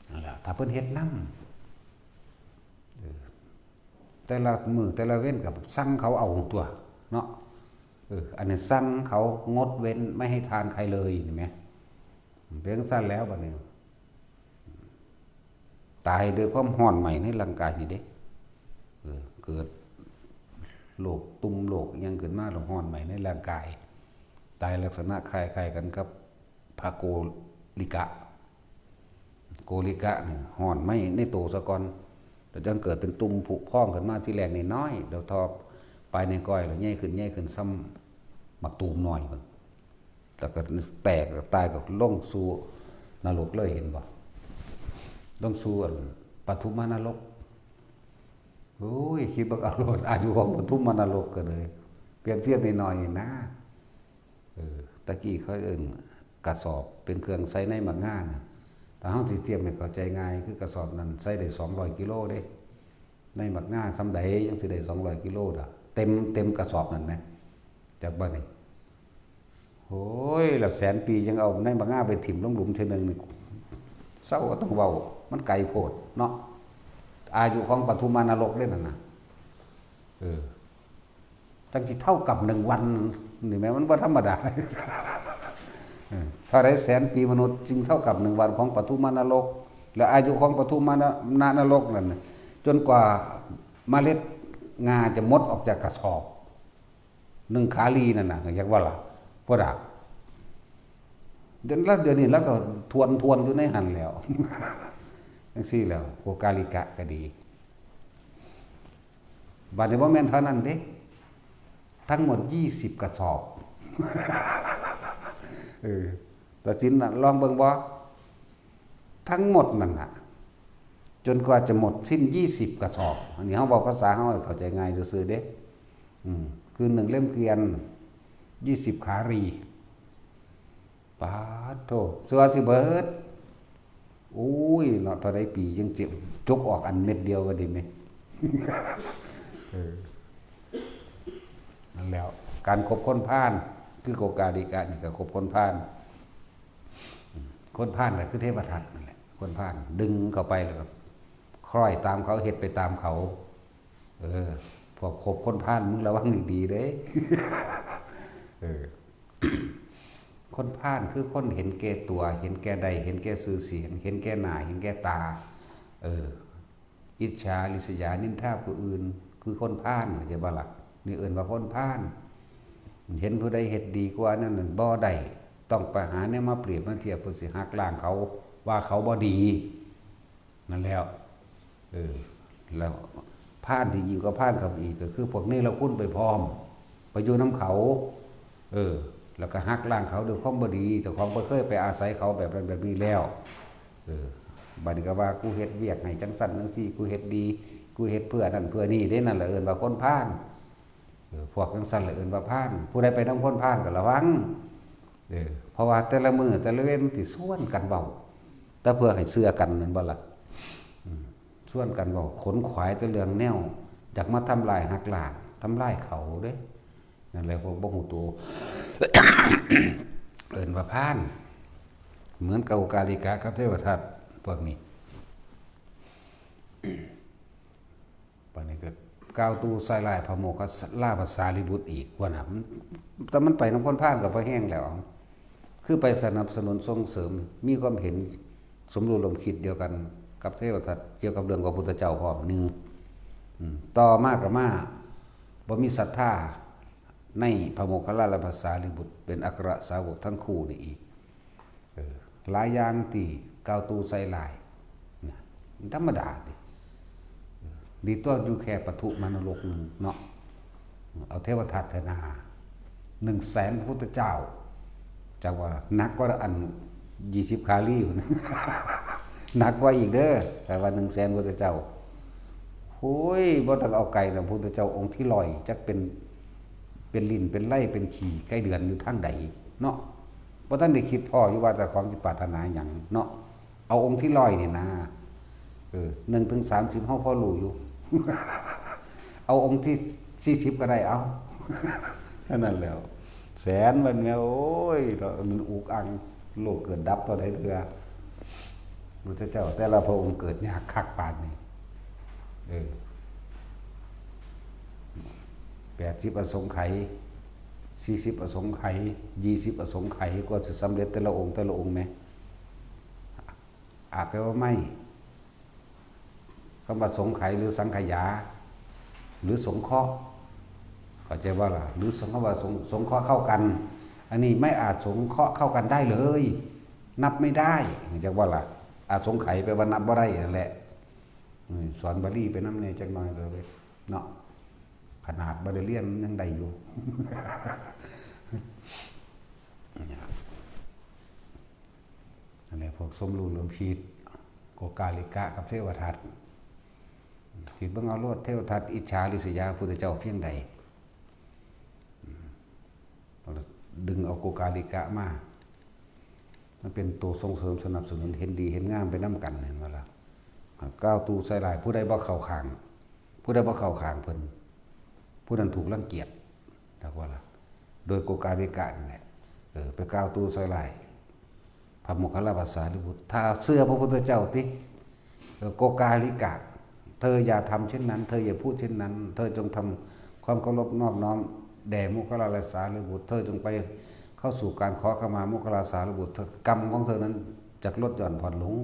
นั่นแหละ ถ้าเพิ่นเฮ็ดนำ เออ แต่ละมื้อแต่ละเว็นก็สั่งเขาเอาตั๊วเนาะ เออ อันนี้สั่งเขางดเว้นไม่ให้ทานใครเลย เห็นไหม เป็นจั่งซั้นแล้วบัดนี้ ตายด้วยความร้อนไหม้ในร่างกายนี่เด้ เออ เกิดโรคตุ่มโรคอิหยังขึ้นมาแล้วร้อนไหม้ในร่างกาย ตายลักษณะคล้ายๆกันกับพระโกริกะ โกริกะนี่ร้อนไหม้ในโตซะก่อน แล้วจั่งเกิดเป็นตุ่มผุพองขึ้นมา ทีแรกนี่น้อย แล้วทอไปในก้อยแล้วใหญ่ขึ้น ใหญ่ขึ้น ส่ำบักตูมน้อยพุ้น แล้วก็แตก แล้วตายก็ลงสู่นรกเลย เห็นบ่ ลงสู่อันปทุมมานรก โอ้ย คิดเบิ่งเอาโลด อายุของปทุมมานรกก็เลย เปรียบเทียบน้อยๆนี่นะ เออ ตะกี้เขาเอิ้นกระสอบ เป็นเครื่องใส่ในหมากง่าน่ะ ถ้าเฮาสิเทียบให้เข้าใจง่าย คือกระสอบนั้นใส่ได้สองร้อยกิโลเด้ ในหมากง่าส่ำใดยังสิได้สองร้อยกิโลดอก เต็ม เต็มกระสอบนั่นแหม จักบ่นี่ โอ้ย แล้วแสนปียังเอาในหมากง่าไปถิ่มลงหลุมเทื่อหนึ่งนี่ เซาก็ต้องเว้า มันไกลโพดเนาะ อายุของปทุมมานรกเด้นั่นน่ะ เออ จั่งสิเท่ากับหนึ่งวัน นี่แหม มันบ่ธรรมดา เออ เท่าใดแสนปีมนุษย์จึงเท่ากับหนึ่งวันของปทุมมานรก และอายุของปทุมมานรกนั่นน่ะ จนกว่าเมล็ดงาจะหมดออกจากกระสอบ หนึ่งขาลีนั่นน่ะ จักว่าล่ะ พุ้นน่ะ เดี๋ยว แล้วเดี๋ยวนี้ลาวก็ทวนๆอยู่ในหั่นแล้ว จั่งซี้แล้ว โกริกะก็ดี บัดนี้บ่แม่นเท่านั้นเด้ ทั้งหมดยี่สิบกระสอบ เออ ตัดสินน่ะ ลองเบิ่งบ่ ทั้งหมดนั่นน่ะ จนกว่าจะหมดสิ้นยี่สิบกระสอบ อันนี้เฮาเว้าภาษาเฮาให้เข้าใจง่ายซื่อๆเด้ อืม คือหนึ่งเล่มเกวียน ยี่สิบขาลี ปาดโธ่ สิว่าสิเบิด โอ้ย เนาะ เท่าใดปียังเจ็บ จกออกอันเม็ดเดียวก็ดีแหม เออ นั่นแล้ว การคบคนพาล คือโกริกะนี่ก็คบคนพาล คนพาลก็คือเทวทัตนั่นแหละ คนพาล ดึงเข้าไปแล้วก็คล้อยตามเขา เฮ็ดไปตามเขา เออ พวกคบคนพาล มึงระวังดีๆเด้ เออ คนพาลคือคนเห็นแก่ตัว เห็นแก่ได้ เห็นแก่ชื่อเสียง เห็นแก่หน้า เห็นแก่ตา เออ อิจฉาริษยานินทาผู้อื่น คือคนพาล เข้าใจบ่ล่ะ นี่เอิ้นว่าคนพาล เห็นผู้ใดเฮ็ดดีกว่านั้นน่ะบ่ได้ ต้องไปหาแนวมาเปรียบมาเทียบ เพื่อสิหักล้างเขา ว่าเขาบ่ดี นั่นแล้ว เออ แล้วพาลที่ยิ่งกว่าพาลเข้าไปอีก ก็คือพวกเนรคุณไปพร้อม ไปอยู่นำเขา เออ แล้วก็หักล้างเขาด้วยความบ่ดี เจ้าของบ่เคยไปอาศัยเขาแบบนั้นแบบนี้แล้ว เออ บัดนี้ก็ว่ากูเฮ็ดเวียกให้จั่งซั้นจั่งซี้ กูเฮ็ดดี กูเฮ็ดเพื่อนั่นเพื่อนี่เด้ นั่นแหละเอิ้นว่าคนพาล เออ พวกจั่งซั้นแหละเอิ้นว่าพาล ผู้ใดไปนำคนพาลก็ระวัง เออ เพราะว่าแต่ละมื้อแต่ละเว็นมันสิชวนกันเว้า แต่เพื่อให้เชื่อกันแม่นบ่ล่ะ อืม ชวนกันเว้าขนขวายแต่เรื่องแนวอยากมาทำลายหักล้าง ทำลายเขาเด้ นั่นแหละพวกบ่ฮู้ตัว เอิ้นว่าพราหมณ์ เหมือนกับโอกาลิกะกับเทวทัตพวกนี้ บัดนี้ก็กล่าวตู่ใส่ร้ายพระโมคคัลลาภาสารีบุตรอีก ว่าน่ะ มัน แต่มันไปนำคนพาลก็พอแฮงแล้ว คือไปสนับสนุนส่งเสริม มีความเห็นสมรู้ร่วมคิดเดียวกันกับเทวทัตเกี่ยวกับเรื่องพระพุทธเจ้าพร้อม หนึ่ง อืม ต่อมาก็มาบ่มีศรัทธาในพระโมคคัลลาภาสารีบุตร เป็นอัครสาวกทั้งคู่นี่อีก เออ หลายอย่างที่กล่าวตู่ใส่ร้ายนะ มันธรรมดาติ เออ ดีตัวอยู่แค่ปทุมหานรกหนึ่งเนาะ เอาเทวทัตเถอะนา หนึ่งแสนพระพุทธเจ้า จักว่าหนักกว่าอันยี่สิบคาลีพุ้น หนักกว่าอีกเด้อ แต่ว่าหนึ่งแสนพุทธเจ้า โอ้ย บ่ต้องเอาไกลนะ พุทธเจ้าองค์ที่ร้อย จักเป็น เป็นลิ้น เป็นไล่ เป็นขี้ไก่เดือนอยู่ทางใดเนาะ บ่ทันได้คิดพ้ออยู่ว่าเจ้าของสิปรารถนาหยังเนาะ เอาองค์ที่ร้อยนี่นะ เออ หนึ่งถึงสามสิบ เฮาพอรู้อยู่ เอาองค์ที่สี่สิบก็ได้ เอา เท่านั้นแหล้ว แสนวันแม่ โอ้ย มันอุกอัง โลกเกิดดับเท่าใดเทื่อ พุทธเจ้าแต่ละพระองค์เกิดยากคักปานนี้ เออ แปดสิบอสงไขย สี่สิบอสงไขย ยี่สิบอสงไขย กว่าสิสำเร็จแต่ละองค์แต่ละองค์แหม อาจแปลว่าไม่ คำว่าสงไขยหรือสังขยา หรือสงเคราะห์ เข้าใจบ่ล่ะ หรือสง คำว่าสง สงเคราะห์เข้ากัน อันนี้ไม่อาจสงเคราะห์เข้ากันได้เลย นับไม่ได้ เข้าใจบ่ล่ะ อสงไขยแปลว่านับบ่ได้นั่นแหละ อืม สอนบาลีไปนำแหน่จักหน่อยก็เลยเนาะ ขนาดบ่ได้เรียนมันยังได้อยู่ นั่นแหละ พวกสมรู้ร่วมคิด โกกาลิกะกับเทวทัต คิดเบิ่งเอาโลด เทวทัตอิจฉาริษยาพุทธเจ้าเพียงใด ดึงเอาโกกาลิกะมา มันเป็นตัวส่งเสริมสนับสนุน เห็นดีเห็นงามไปนำกัน เห็นบ่ล่ะ กล่าวตู่ใส่ร้าย ผู้ใดบ่เข้าข้าง ผู้ใดบ่เข้าข้างเพิ่น ผู้นั้นถูกรังเกียจ จักว่าล่ะ โดยโกกาลิกะนี่แหละ เออ ไปกล่าวตู่ใส่ร้าย พระโมคคัลลาภาสารีบุตร ถ้าเชื่อพระพุทธเจ้าติ เออ โกกาลิกะ เธออย่าทำเช่นนั้น เธออย่าพูดเช่นนั้น เธอจงทำความเคารพนอบน้อมแด่โมคคัลลาสารีบุตร เธอจงไปเข้าสู่การขอขมาโมคคัลลาสารีบุตร เธอ กรรมของเธอนั้นจะลดหย่อนผ่อนลง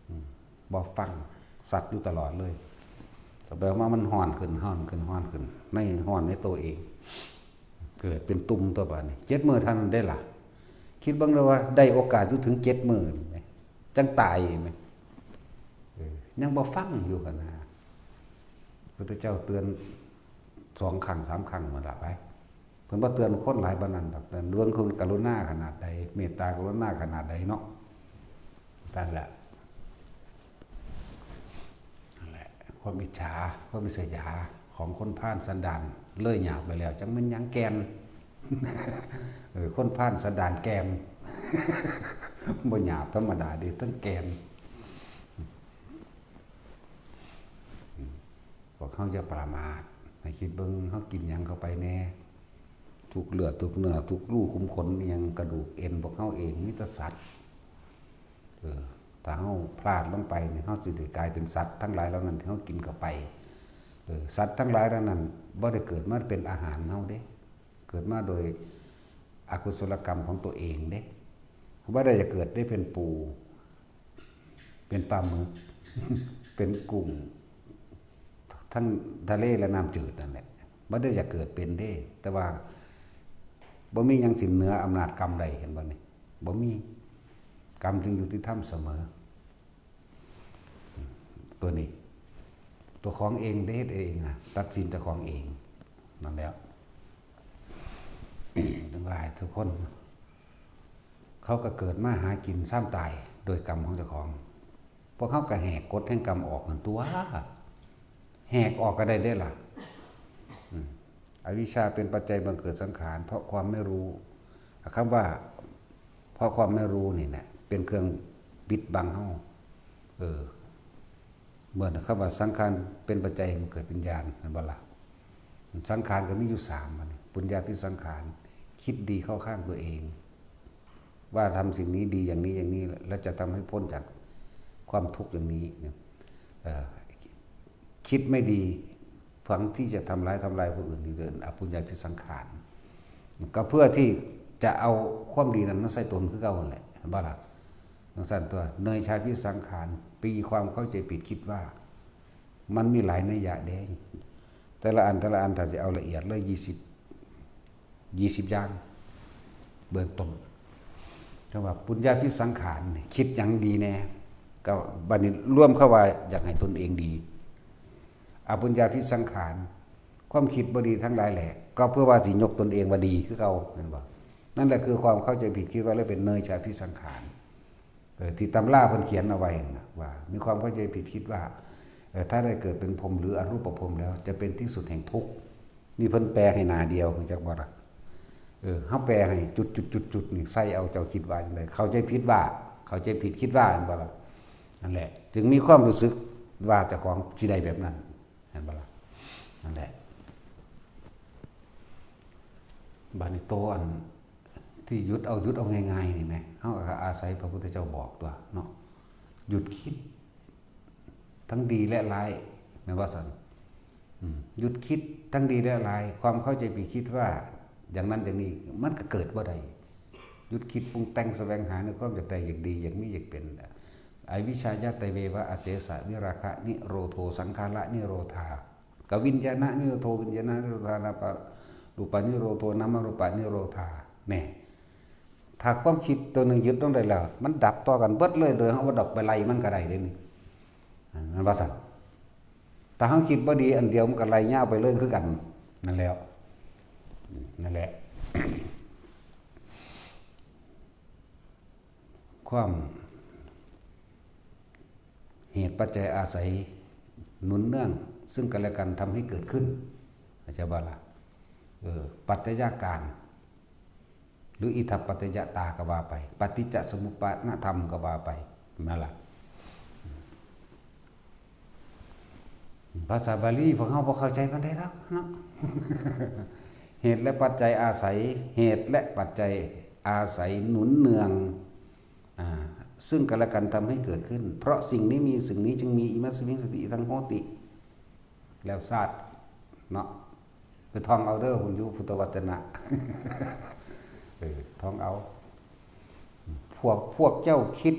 อืม บ่ฟัง สัตว์อยู่ตลอดเลย แต่แปลว่ามันฮ้อนขึ้น ฮ้อนขึ้น ฮ้อนขึ้น ในฮ้อนในตัวเอง เกิดเป็นตุ่มตัวบาดนี้ เจ็ดมื้อเท่านั้นได้ล่ะ คิดเบิ่งเด้อว่าได้โอกาสอยู่ถึงเจ็ดมื้อนี่แหม จั่งตายแหม เออ ยังบ่ฟังอยู่หั่นนะ พุทธเจ้าเตือนสองครั้งสามครั้งนั่นล่ะไป เพิ่นบ่เตือนคนหลายปานนั้นดอก แต่เรื่องคนกรุณาขนาดใด เมตตากรุณาขนาดใดเนาะ นั่นแหละ นั่นแหละ ความอิจฉา ความอิจฉาของคนพาลสันดานเลยหยาบไปแล้ว จั่งแม่นหยังแก่น เออ คนพาลสันดานแก่น บ่หยาบธรรมดาเด้ ทั้งแก่น พวกเฮาอย่าประมาท ให้คิดเบิ่งเฮากินหยังเข้าไปแหน่ ทุกเลือด ทุกเนื้อ ทุกรูขุมขน อิหยัง กระดูกเอ็น พวกเฮาเองมีแต่สัตว์ เออ ถ้าเฮาพลาดลงไปนี่ เฮาสิได้กลายเป็นสัตว์ทั้งหลายเหล่านั้นที่เฮากินเข้าไป เออ สัตว์ทั้งหลายเหล่านั้นบ่ได้เกิดมาเป็นอาหารเฮาเด้ เกิดมาโดยอกุศลกรรมของตัวเองเด้ บ่ได้จะเกิดได้เป็นปู เป็นปลาหมึก เป็นกุ้ง ทั้งทะเลและน้ำจืดนั่นแหละ บ่ได้อยากเกิดเป็นเด้ แต่ว่าบ่มีหยังสิเหนืออำนาจกรรมได้ เห็นบ่นี่ บ่มี กรรมจึงยุติธรรมเสมอ ตัวนี้ ตัวของเองได้เฮ็ดเองอะ ตัดสินเจ้าของเอง นั่นแหละ ทั้งหลายทุกคน เขาก็เกิดมาหากินซ้ำตายโดยกรรมของเจ้าของ พวกเขาก็แหกกฎแห่งกรรมออกหั่นตั่ว แหกออกก็ได้เด้ล่ะ อืม อวิชชาเป็นปัจจัยบังเกิดสังขาร เพราะความไม่รู้ คำว่า เพราะความไม่รู้นี่แหละ เป็นเครื่องปิดบังเฮา เออ เมื่อคำว่าสังขารเป็นปัจจัยมันเกิดเป็นญาณ แม่นบ่ล่ะ? สังขารก็มีอยู่สาม อันนี้ ปุญญาภิสังขาร คิดดีเข้าข้างตัวเอง ว่าทำสิ่งนี้ดีอย่างนี้อย่างนี้ และจะทำให้พ้นจากความทุกข์อย่างนี้เนี่ย เอ่อ คิดไม่ดี ฝังที่จะทำร้าย ทำลายผู้อื่น นี่เรียกอปุญญาภิสังขาร ก็เพื่อที่จะเอาความดีนั้นมาใส่ตนคือเก่านั่นแหละ เห็นบ่ล่ะ? จั่งซั่นตั๊ว เนยชาภิสังขาร ปีความเข้าใจผิดคิดว่า มันมีหลายนัยยะเด้ แต่ละอัน แต่ละอัน ถ้าสิเอาละเอียดเลย ยี่สิบ ยี่สิบอย่าง เบื้องต้น คำว่าปุญญาภิสังขารนี่ คิดหยังดีแน่ ก็บัดนี้รวมเข้าว่าอยากให้ตนเองดี อปุญญาภิสังขาร ความคิดบ่ดีทั้งหลายแหละ ก็เพื่อว่าสิยกตนเองว่าดีคือเก่า แม่นบ่? นั่นแหละคือความเข้าใจผิดคิดว่าเลยเป็นเนยชาภิสังขาร เออ ที่ตำราเพิ่นเขียนเอาไว้นะ ว่ามีความเข้าใจผิดคิดว่า เออ ถ้าได้เกิดเป็นพรหมหรืออรูปพรหมแล้ว จะเป็นที่สุดแห่งทุกข์ นี่เพิ่นแปลให้หน้าเดียว รู้จักบ่ล่ะ? เออ เฮาแปลให้จุดจุดจุดจุดนี่ ใส่เอา เจ้าคิดว่าจั่งใด เข้าใจผิดว่า เข้าใจผิดคิดว่า แม่นบ่ล่ะ? นั่นแหละ จึงมีความรู้สึกว่าเจ้าของสิได้แบบนั้น แม่นบ่ล่ะ? นั่นแหละ บัดนี้โตอันที่หยุดเอา หยุดเอาง่ายๆนี่แหม เฮาก็อาศัยพระพุทธเจ้าบอกตั๊วเนาะ หยุดคิด ทั้งดีและร้าย แม่นว่าซั่น อืม หยุดคิดทั้งดีและร้าย ความเข้าใจผิดคิดว่าอย่างนั้นอย่างนี้ มันก็เกิดบ่ได้ หยุดคิดปรุงแต่งแสวงหาในความอยากได้อยากดี อยากมีอยากเป็น อวิชชายะเตเววะอเสสะ วิราคะนิโรโธ สังขารนิโรธา กวิญญาณนิโรโธ วิญญาณนิโรธา นาปารูปานิโรโธ นามรูปานิโรธา แน่ ถ้าความคิดตัวหนึ่งหยุดลงได้แล้ว มันดับต่อกันเบิดเลย โดยเฮาบ่ต้องไปไล่มันก็ได้เด้นี่ อ่า มันว่าซั่น ถ้าเฮาคิดบ่ดีอันเดียวมันก็ไล่ยาวไปเลยคือกัน นั่นแหล้ว นั่นแหละ ความ เหตุปัจจัยอาศัยหนุนเนื่องซึ่งกันและกันทำให้เกิดขึ้น เข้าใจบ่ล่ะ? เออ ปัจจัยการ หรืออิทัปปัจจยตาก็ว่าไป ปฏิจจสมุปปาทธรรมก็ว่าไป นั่นล่ะ ภาษาบาลีพวกเฮาบ่เข้าใจปานใดดอกเนาะ เหตุและปัจจัยอาศัย เหตุและปัจจัยอาศัยหนุนเนือง อ่า ซึ่งกันและกันทำให้เกิดขึ้น เพราะสิ่งนี้มี สิ่งนี้จึงมี อิมัสมิง สติ อิทัง โหติ แล้วซาด เนาะ ไปท่องเอาเด้อ คุณอยู่พุทธวจนะ เออ ท่องเอา พวก พวกเจ้าคิด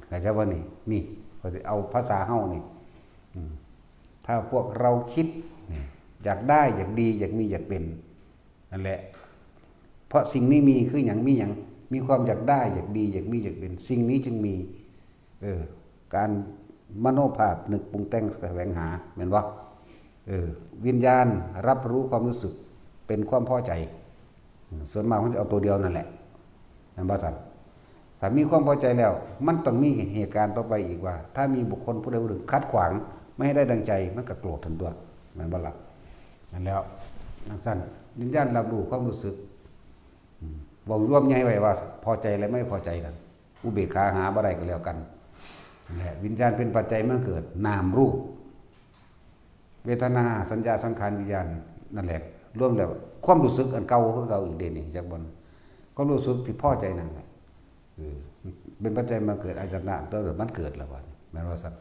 เข้าใจบ่นี่? นี่ ข้อยสิเอาภาษาเฮานี่ อืม ถ้าพวกเราคิด นี่ อยากได้ อยากดี อยากมี อยากเป็น นั่นแหละ เพราะสิ่งนี้มี คือหยัง มีหยัง มีความอยากได้ อยากดี อยากมี อยากเป็น สิ่งนี้จึงมี เออ การมโนภาพนึกปรุงแต่งแสวงหา แม่นบ่? เออ วิญญาณรับรู้ความรู้สึกเป็นความพอใจ อืม ส่วนมากมันจะเอาตัวเดียวนั่นแหละ แม่นบ่ซั่น? ถ้ามีความพอใจแล้ว มันต้องมีเหตุการณ์ต่อไปอีกว่า ถ้ามีบุคคลผู้ใดผู้หนึ่งขัดขวางไม่ให้ได้ดังใจ มันก็โกรธทันตัว แม่นบ่ล่ะ? นั่นแล้ว จั่งซั่น วิญญาณรับรู้ความรู้สึก อืม เว้ารวมใหญ่ไว้ว่าพอใจและไม่พอใจนั่น อุเบกขาหาบ่ได้ก็แล้วกัน นั่นแหละ วิญญาณเป็นปัจจัยมาเกิดนามรูป เวทนา สัญญา สังขาร วิญญาณ นั่นแหละ รวมแล้วความรู้สึกอันเก่าคือเก่าอีกเด้นี่ จักบ่ ความรู้สึกที่พอใจนั่นแหละ เออ เป็นปัจจัยมาเกิดอายตนะ ตัวเดียวมันเกิดแล้วบัดนี้ แม่นว่าซั่น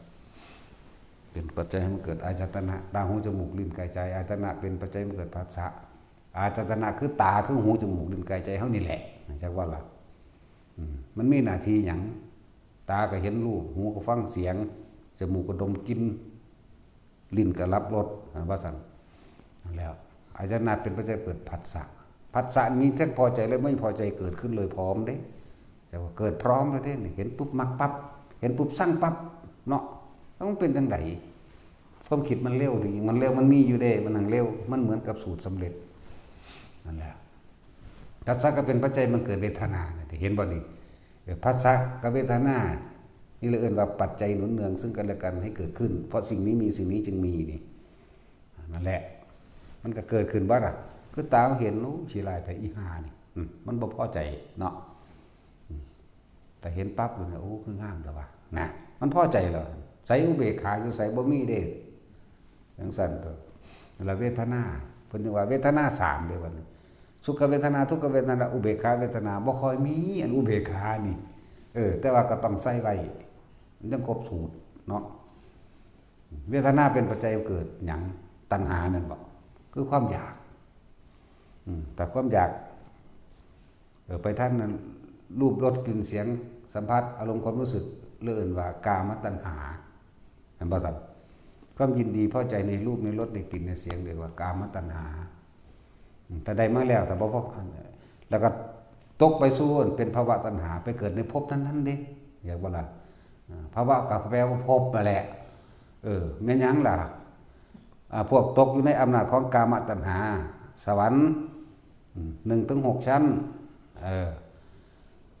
เป็นปัจจัยให้มันเกิดอายตนะ ตา หู จมูก ลิ้น กาย ใจ อายตนะเป็นปัจจัยมาเกิดผัสสะ อายตนะคือตา คือหู จมูก ลิ้น กาย ใจเฮานี่แหละ จักว่าล่ะ อืม มันมีหน้าที่หยัง ตาก็เห็นรูป หูก็ฟังเสียง จมูกก็ดมกลิ่น ลิ้นก็รับรส ว่าซั่น นั่นแหละ อายตนะเป็นปัจจัยเกิดผัสสะ ผัสสะมีทั้งพอใจและไม่พอใจเกิดขึ้นเลยพร้อมเด้ แต่ว่าเกิดพร้อมเลยเด้ เห็นปุ๊บมักปั๊บ เห็นปุ๊บซังปั๊บ เนาะ แล้วมันเป็นจั่งใด ความคิดมันเร็ว ที่จริงมันเร็ว มันมีอยู่เด้ มันหังเร็ว มันเหมือนกับสูตรสำเร็จ นั่นแหละ ผัสสะก็เป็นปัจจัยมันเกิดเวทนา เห็นบ่นี่? เออ ผัสสะกับเวทนา นี่เลยเอิ้นว่าปัจจัยหนุนเนืองซึ่งกันและกันให้เกิดขึ้น เพราะสิ่งนี้มี สิ่งนี้จึงมีนี่ นั่นแหละ มันก็เกิดขึ้นบ่ล่ะ คือตาเห็น โอ้ ขี้ร้ายแท้อีห่านี่ อืม มันบ่พอใจเนาะ อืม แต่เห็นปั๊บเลยนะ โอ้ คืองามแล้ววะ นะ มันพอใจแล้ว ไสอุเบกขาอยู่ไส บ่มีเด้ จั่งซั่นตั๊ว แล้วเวทนา เพิ่นจึงว่าเวทนาสามเด้บัดนี้ สุขเวทนา ทุกขเวทนา อุเบกขาเวทนา บ่ค่อยมี อันอุเบกขานี่ เออ แต่ว่าก็ต้องใส่ไว้ มันจั่งครบสูตรเนาะ เวทนาเป็นปัจจัยเกิดหยัง ตัณหาแม่นบ่ คือความอยาก อืม แต่ความอยาก เออ ไปทางนั้น รูป รส กลิ่น เสียง สัมผัส อารมณ์ ความรู้สึก เรียกว่า กามตัณหา เห็นบ่ครับ ความยินดีพอใจในรูป ในรส ในกลิ่น ในเสียง เรียกว่า กามตัณหา อืม ถ้าได้มาแล้ว ถ้าบ่พอ แล้วก็ตกไปสู่เป็นภวตัณหา ไปเกิดในภพนั้นๆเด้ เรียกว่าล่ะ อ่า ภวก็แปลว่าภพนั่นแหละ เออ แม่นหยังล่ะ อ่า พวกตกอยู่ในอำนาจของกามตัณหา สวรรค์ อืม หนึ่งถึงหกชั้น เออ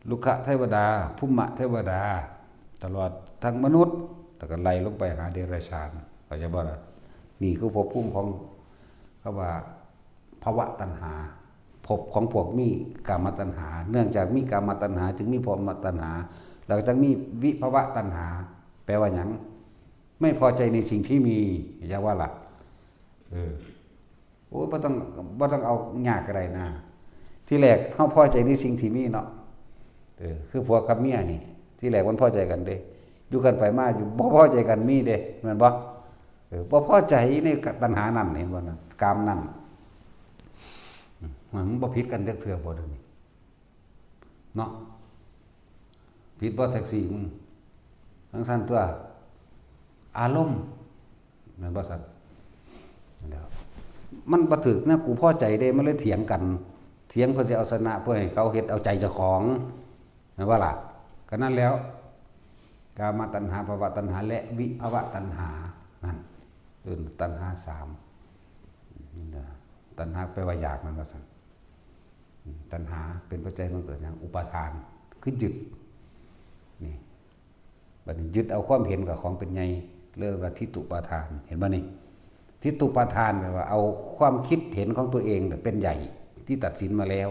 ลุกขเทวดา ภูมิเทวดา ตลอดทั้งมนุษย์ แล้วก็ไล่ลงไปหาเดรัจฉาน เข้าใจบ่ล่ะ นี่คือภพภูมิของ เขาว่า ภวตัณหา ภพของพวกมีกามตัณหา เนื่องจากมีกามตัณหา จึงมีภวตัณหา แล้วก็จึงมีวิภวตัณหา แปลว่าหยัง ไม่พอใจในสิ่งที่มี อย่าว่าล่ะ เออ โอ้ย บ่ต้อง บ่ต้องเอายากก็ได้นะ ที่แรกเฮาพอใจในสิ่งที่มีเนาะ เออ คือผัวกับเมียนี่ ที่แรกมันพอใจกันเด้ อยู่กันไปมาอยู่บ่พอใจกันมีเด้ แม่นบ่ เออ บ่พอใจในตัณหานั่น เห็นบ่นั่น กามนั่น มันบ่ผิดกันจักเทื่อบ่เดี๋ยวนี้ เนาะ ผิดบ่แท็กซี่มึง จั่งซั่นตั๊ว อารมณ์ แม่นบ่ซั่น แล้ว มันบ่ถืกนะ กูพอใจเด้ มันเลยเถียงกัน เถียงเพื่อสิเอาชนะ เพื่อให้เขาเฮ็ดเอาใจเจ้าของ แม่นบ่ล่ะ ก็นั่นแล้ว กามตัณหา ภวตัณหา และวิภวตัณหา นั่น เอิ้นตัณหาสาม ตัณหาแปลว่าอยาก นั่นว่าซั่น ตัณหาเป็นปัจจัยมันเกิดหยัง อุปาทาน คือยึด นี่ บัดนี้ยึดเอาความเห็นกับของเป็นใหญ่ เรียกว่าทิฏฐุปาทาน เห็นบ่นี่ ทิฏฐุปาทานแปลว่าเอาความคิดเห็นของตัวเองเนี่ยเป็นใหญ่ ที่ตัดสินมาแล้ว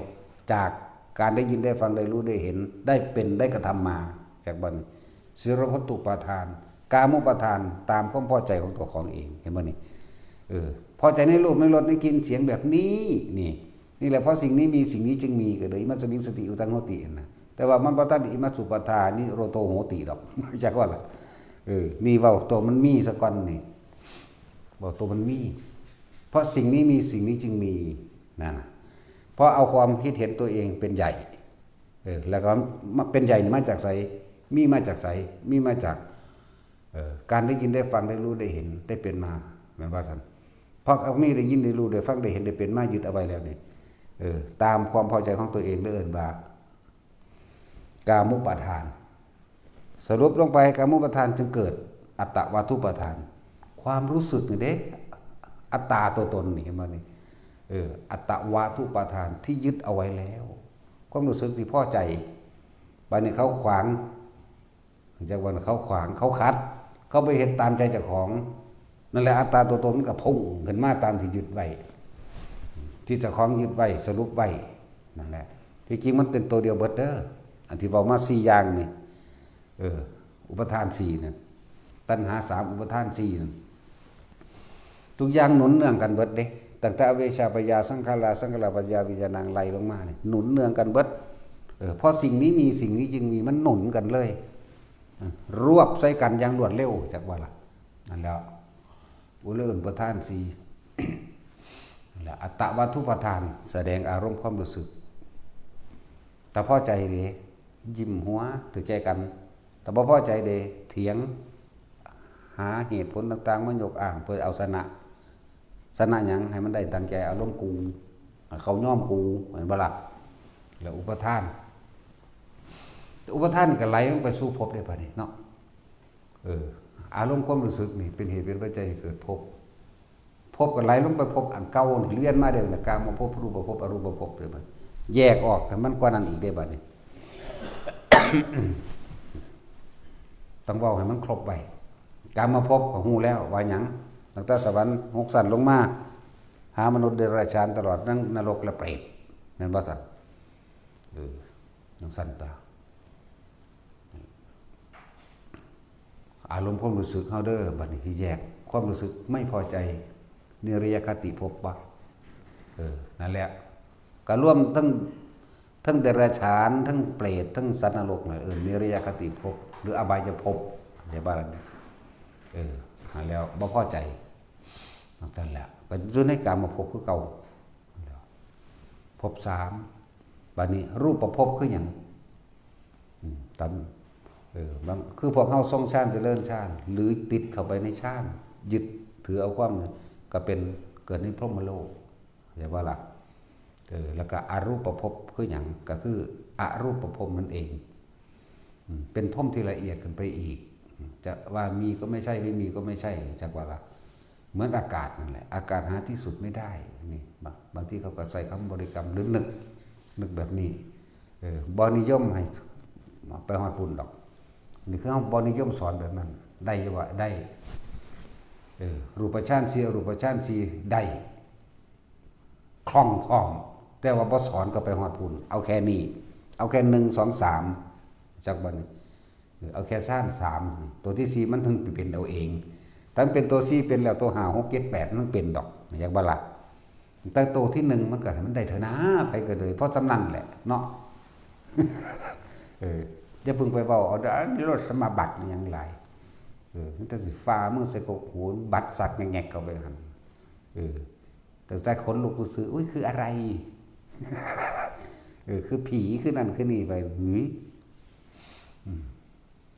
จากการได้ยินได้ฟังได้รู้ได้เห็น ได้เป็นได้กระทำมา จากบัดนี้ สีลพัตตุปาทาน กามุปาทาน ตามความพอใจของตัวของเอง เห็นบ่นี่ เออ พอใจในรูปในรสในกลิ่นเสียงแบบนี้ นี่ นี่แหละ เพราะสิ่งนี้มี สิ่งนี้จึงมี ก็เลย อิมัสมิงสติอุทังโหติ นะ แต่ว่ามันบ่ทันอิมัสสุปาทานิโรโธโหติดอก จักว่าล่ะ เออ นี่เว้าตัวมันมีซะก่อนนี่ เว้าตัวมันมี เพราะสิ่งนี้มี สิ่งนี้จึงมี นั่นน่ะ เพราะเอาความคิดเห็นตัวเองเป็นใหญ่ เออ แล้วก็มา เป็นใหญ่นี่มาจากไส มีมาจากไส มีมาจาก เออ การได้ยินได้ฟังได้รู้ได้เห็นได้เป็นมา แม่นว่าซั่น เพราะเอานี่ได้ยินได้รู้ได้ฟังได้เห็นได้เป็นมายึดเอาไว้แล้วนี่ เออ ตามความพอใจของตัวเอง เรียกว่า กามุปาทาน สรุปลงไป กามุปาทานจึงเกิดอัตตวาทุปาทาน ความรู้สึกนี่เด้ อัตตาตัวตนนี่ เห็นบ่นี่ เออ อัตตวาทุปาทานที่ยึดเอาไว้แล้ว ความรู้สึกที่พอใจ บัดนี้เขาขวาง จากวันเขาขวาง เขาขัด เขาไปเฮ็ดตามใจเจ้าของ นั่นแหละ อัตตาตัวตนมันก็พุ่งขึ้นมาตามที่ยึดไว้ ที่เจ้าของยึดไว้ สรุปไว้ นั่นแหละ ที่จริงมันเป็นตัวเดียวเบิดเด้อ อันที่เว้ามาสี่อย่างนี่ เออ อุปาทานสี่นั่น ตัณหาสาม อุปาทานสี่นั่น ทุกอย่างหนุนเนื่องกันเบิดเด้ ตั้งแต่อวิชชาปัญญา สังขารา สังขารปัญญา วิญญาณัง ไล่ลงมานี่ หนุนเนื่องกันเบิด เออ เพราะสิ่งนี้มี สิ่งนี้จึงมี มันหนุนกันเลย เออ รวบใส่กันอย่างรวดเร็ว จักว่าล่ะ นั่นแหล้ว อุเลินประทานสี่ นั่นแหละ อัตตวาทุปาทาน แสดงอารมณ์ความรู้สึก ถ้าพอใจเด้ ยิ้มหัว ถือใจกัน ถ้าบ่พอใจเด้ เถียง หาเหตุผลต่างๆ มายกอ้างเพื่อเอาชนะ ชนะหยัง ให้มันได้ดังใจอารมณ์กู ให้เขายอมกู เห็นบ่ล่ะ แล้วอุปาทาน อุปาทานนี่ก็ไหลลงไปสู่ภพได้บัดนี้เนาะ เออ อารมณ์ความรู้สึกนี่เป็นเหตุเป็นปัจจัยให้เกิดภพ ภพก็ไหลลงไปภพอันเก่านี่ เวียนมาเด้อนะ กามภพ รูปภพ อรูปภพเด้อบัด แยกออกให้มันกว่านั้นอีกเด้อบัดนี้ ต้องเว้าให้มันครบไว้ กามภพก็ฮู้แล้วว่าหยัง ตั้งแต่สวรรค์หกชั้นลงมา หามนุษย์เดรัจฉาน ตลอดทั้งนรกและเปรต แม่นบ่ซั่น เออ จั่งซั่นตา อารมณ์ความรู้สึกเฮาเด้อ บัดนี้ที่แยกความรู้สึกไม่พอใจ นิรยคติภพบ่ เออ นั่นแหละ ก็รวมทั้ง ทั้งเดรัจฉาน ทั้งเปรต ทั้งสัตว์นรกน่ะ เออ นิรยคติภพ หรืออบายภพ เข้าใจบ่ล่ะเนี่ย เออ หาแล้วบ่พอใจ จั่งซั่นแหละ ก็อยู่ในกามภพคือเก่า ภพสาม บัดนี้รูปภพคือหยัง อืม ตาม เออ บาง คือพวกเฮาทรงฌานเจริญฌาน หรือติดเข้าไปในฌาน ยึดถือเอาความ ก็เป็น เกิดในพรหมโลก เข้าใจบ่ล่ะ เออ แล้วก็อรูปภพคือหยัง ก็คืออรูปภพนั่นเอง อืม เป็นภพที่ละเอียดขึ้นไปอีก จะว่ามีก็ไม่ใช่ ไม่มีก็ไม่ใช่ จักว่าล่ะ เหมือนอากาศนั่นแหละ อากาศหาที่สุดไม่ได้ นี่ บาง บางทีเขาก็ใส่คำบริกรรมหรือนึก นึกแบบนี้ เออ บ่นิยมให้ไปฮอดพุ้นดอก นี่คือเฮาบ่นิยมสอนแบบนั้น ได้อยู่ว่าได้ เออ รูปฌานสี่ อรูปฌานสี่ ได้ คล่องพร้อม แต่ว่าบ่สอนก็ไปฮอดพุ้น เอาแค่นี้ เอาแค่หนึ่ง สอง สาม จักบัดนี้ เออ เอาแค่ฌานสาม ตัวที่สี่มันเพิ่งเป็นเอาเอง ถ้ามันเป็นตัวสี่เป็นแล้ว ตัวห้า หก เจ็ด แปด มันเป็นดอก จักบ่ล่ะ แต่ตัวที่หนึ่งมันก็ให้มันได้เถอะนะ ไปก็เลย เพราะส่ำนั้นแหละเนาะ เออ อย่าเพิ่งไปเว้าเอาเด้อ นิโรธสมาบัติมันยังหลาย เออ มันจะสิฟ้ามึงใส่กกหู บัตรสักแงกๆเข้าไปหั่น เออ แต่ใจขนลุกซื่อๆ อุ๊ย คืออะไร เออ คือผีคือนั่นคือนี่ไป หืย อืม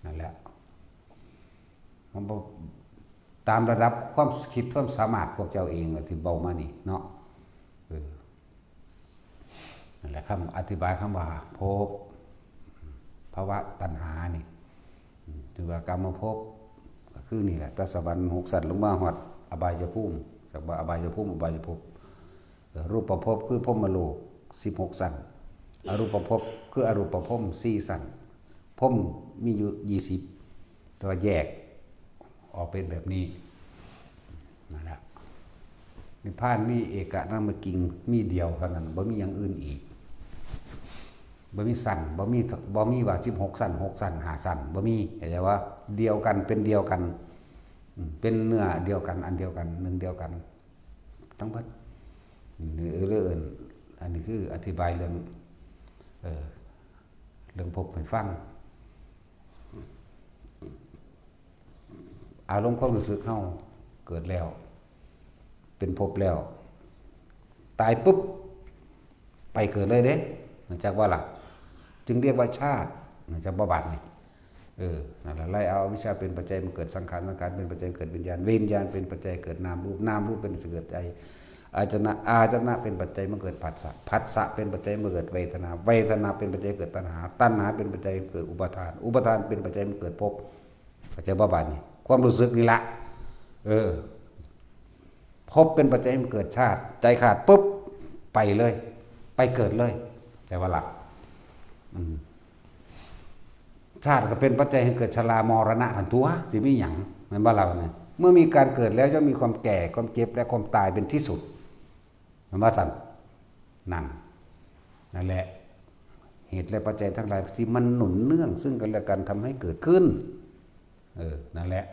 นั่นแหละ มันบ่ ตามระดับความคิดความสามารถพวกเจ้าเองล่ะที่เว้ามานี่เนาะ เออ นั่นแหละ คำอธิบายคำว่าภพ ภวะตัณหานี่ อืม ถือว่ากามภพ ก็คือนี่แหละ แต่สวรรค์หกชั้นลงมาฮอดอบายภูมิ จักว่าอบายภูมิ อบายภพ เออ รูปภพคือพรหมโลก สิบหกชั้น อรูปภพคืออรูปภพ สี่ชั้น ภพมีอยู่ ยี่สิบ แต่ว่าแยกออกเป็นแบบนี้ นั่นแหละ นิพพานมีเอกนามกิง มีเดียวเท่านั้น บ่มีอย่างอื่นอีก บ่มีชั้น บ่มี บ่มีว่า สิบหกชั้น หกชั้น ห้าชั้น บ่มี เข้าใจว่า เดียวกัน เป็นเดียวกัน อืม เป็นเนื้อเดียวกัน อันเดียวกัน หนึ่งเดียวกัน ทั้งหมด นี่เรื่อง อันนี้คืออธิบายเรื่อง เอ่อ เรื่องภพให้ฟัง อารมณ์ความรู้สึกเฮาเกิดแล้ว เป็นภพแล้ว ตายปุ๊บ ไปเกิดเลยเด้ จักว่าล่ะ จึงเรียกว่าชาติ จักบ่บาดนี่ เออ นั่นแหละ ไล่เอาอวิชชาเป็นปัจจัยมาเกิดสังขาร สังขารเป็นปัจจัยเกิดวิญญาณ วิญญาณเป็นปัจจัยเกิดนามรูป นามรูปเป็นปัจจัยเกิดใจ อาจนะ อาจนะเป็นปัจจัยมาเกิดผัสสะ ผัสสะเป็นปัจจัยมาเกิดเวทนา เวทนาเป็นปัจจัยเกิดตัณหา ตัณหาเป็นปัจจัยเกิดอุปาทาน อุปาทานเป็นปัจจัยมาเกิดภพ เข้าใจบ่บาดนี่ ความรู้สึกนี่ละ เออ ภพเป็นปัจจัยให้เกิดชาติ ใจขาดปุ๊บ ไปเลย ไปเกิดเลย แต่ว่าหลัก อืม ชาติก็เป็นปัจจัยให้เกิดชรามรณะทันตัว สิมีหยัง แม่นบ่ล่ะเนี่ย เมื่อมีการเกิดแล้วย่อมมีความแก่ ความเจ็บ และความตายเป็นที่สุด แม่นบ่ซั่น นั่น นั่นแหละ เหตุและปัจจัยทั้งหลายที่มันหนุนเนื่องซึ่งกันและกันทำให้เกิดขึ้น เออ นั่นแหละ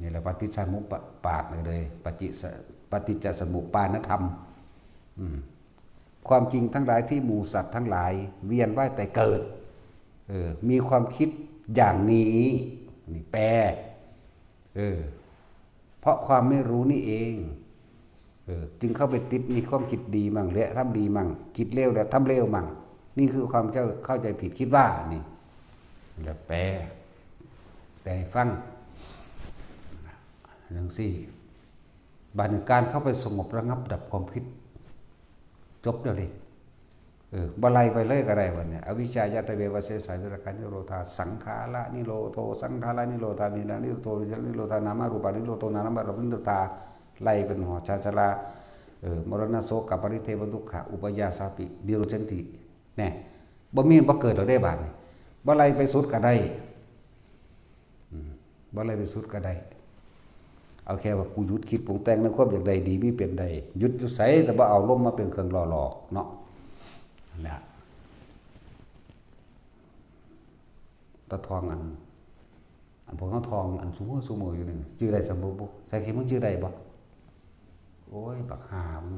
นี่แหละปฏิจจสมุปบาทเลย ปฏิจจส- ปฏิจจสมุปปานธรรม อืม ความจริงทั้งหลายที่หมู่สัตว์ทั้งหลาย เวียนว่ายแต่เกิด เออ มีความคิดอย่างนี้ นี่แปล เออ เพราะความไม่รู้นี่เอง เออ จึงเข้าไปติดมีความคิดดีมั่ง และทำดีมั่ง คิดเลวและทำเลวมั่ง นี่คือความเข้า- เข้าใจผิดคิดว่า นี่ แล้วแปล แปลให้ฟัง จั่งซี้ บัดนี้การเข้าไปสงบระงับดับความคิด จบแล้วนี่ เออ บ่ไล่ไปเลยก็ได้บัดนี้ อวิชชายาตเววะเสสาวิราคานิโรธา สังขารานิโรโธ สังขารานิโรธา วิญญาณานิโรโธ วิญญาณานิโรธา นามารูปานิโรโธ นามรูปานิโรธา ไล่เป็นหอชาชรา เออ มรณะโสกะปริเทวะทุกขะ อุปายาสาปิ นิโรธสันติ แน่ บ่มี บ่เกิดแล้วเด้บัดนี้ บ่ไล่ไปสุดก็ได้ อืม บ่ไล่ไปสุดก็ได้ เอาแค่ว่ากูหยุดคิดปรุงแต่งในความอยากได้ดีมีเป็นได้ หยุดอยู่ไส แต่บ่เอาลมมาเป็นเครื่องหล่อหลอกเนาะ นั่นแหละ ตาทองอัน อันพวกเขาท่องอันซุมื้อซุมื้ออยู่นี่ จื่อได้สำบ่บุ ใส่ขี้มึงจื่อได้บ่ โอ้ย บักห่ามึง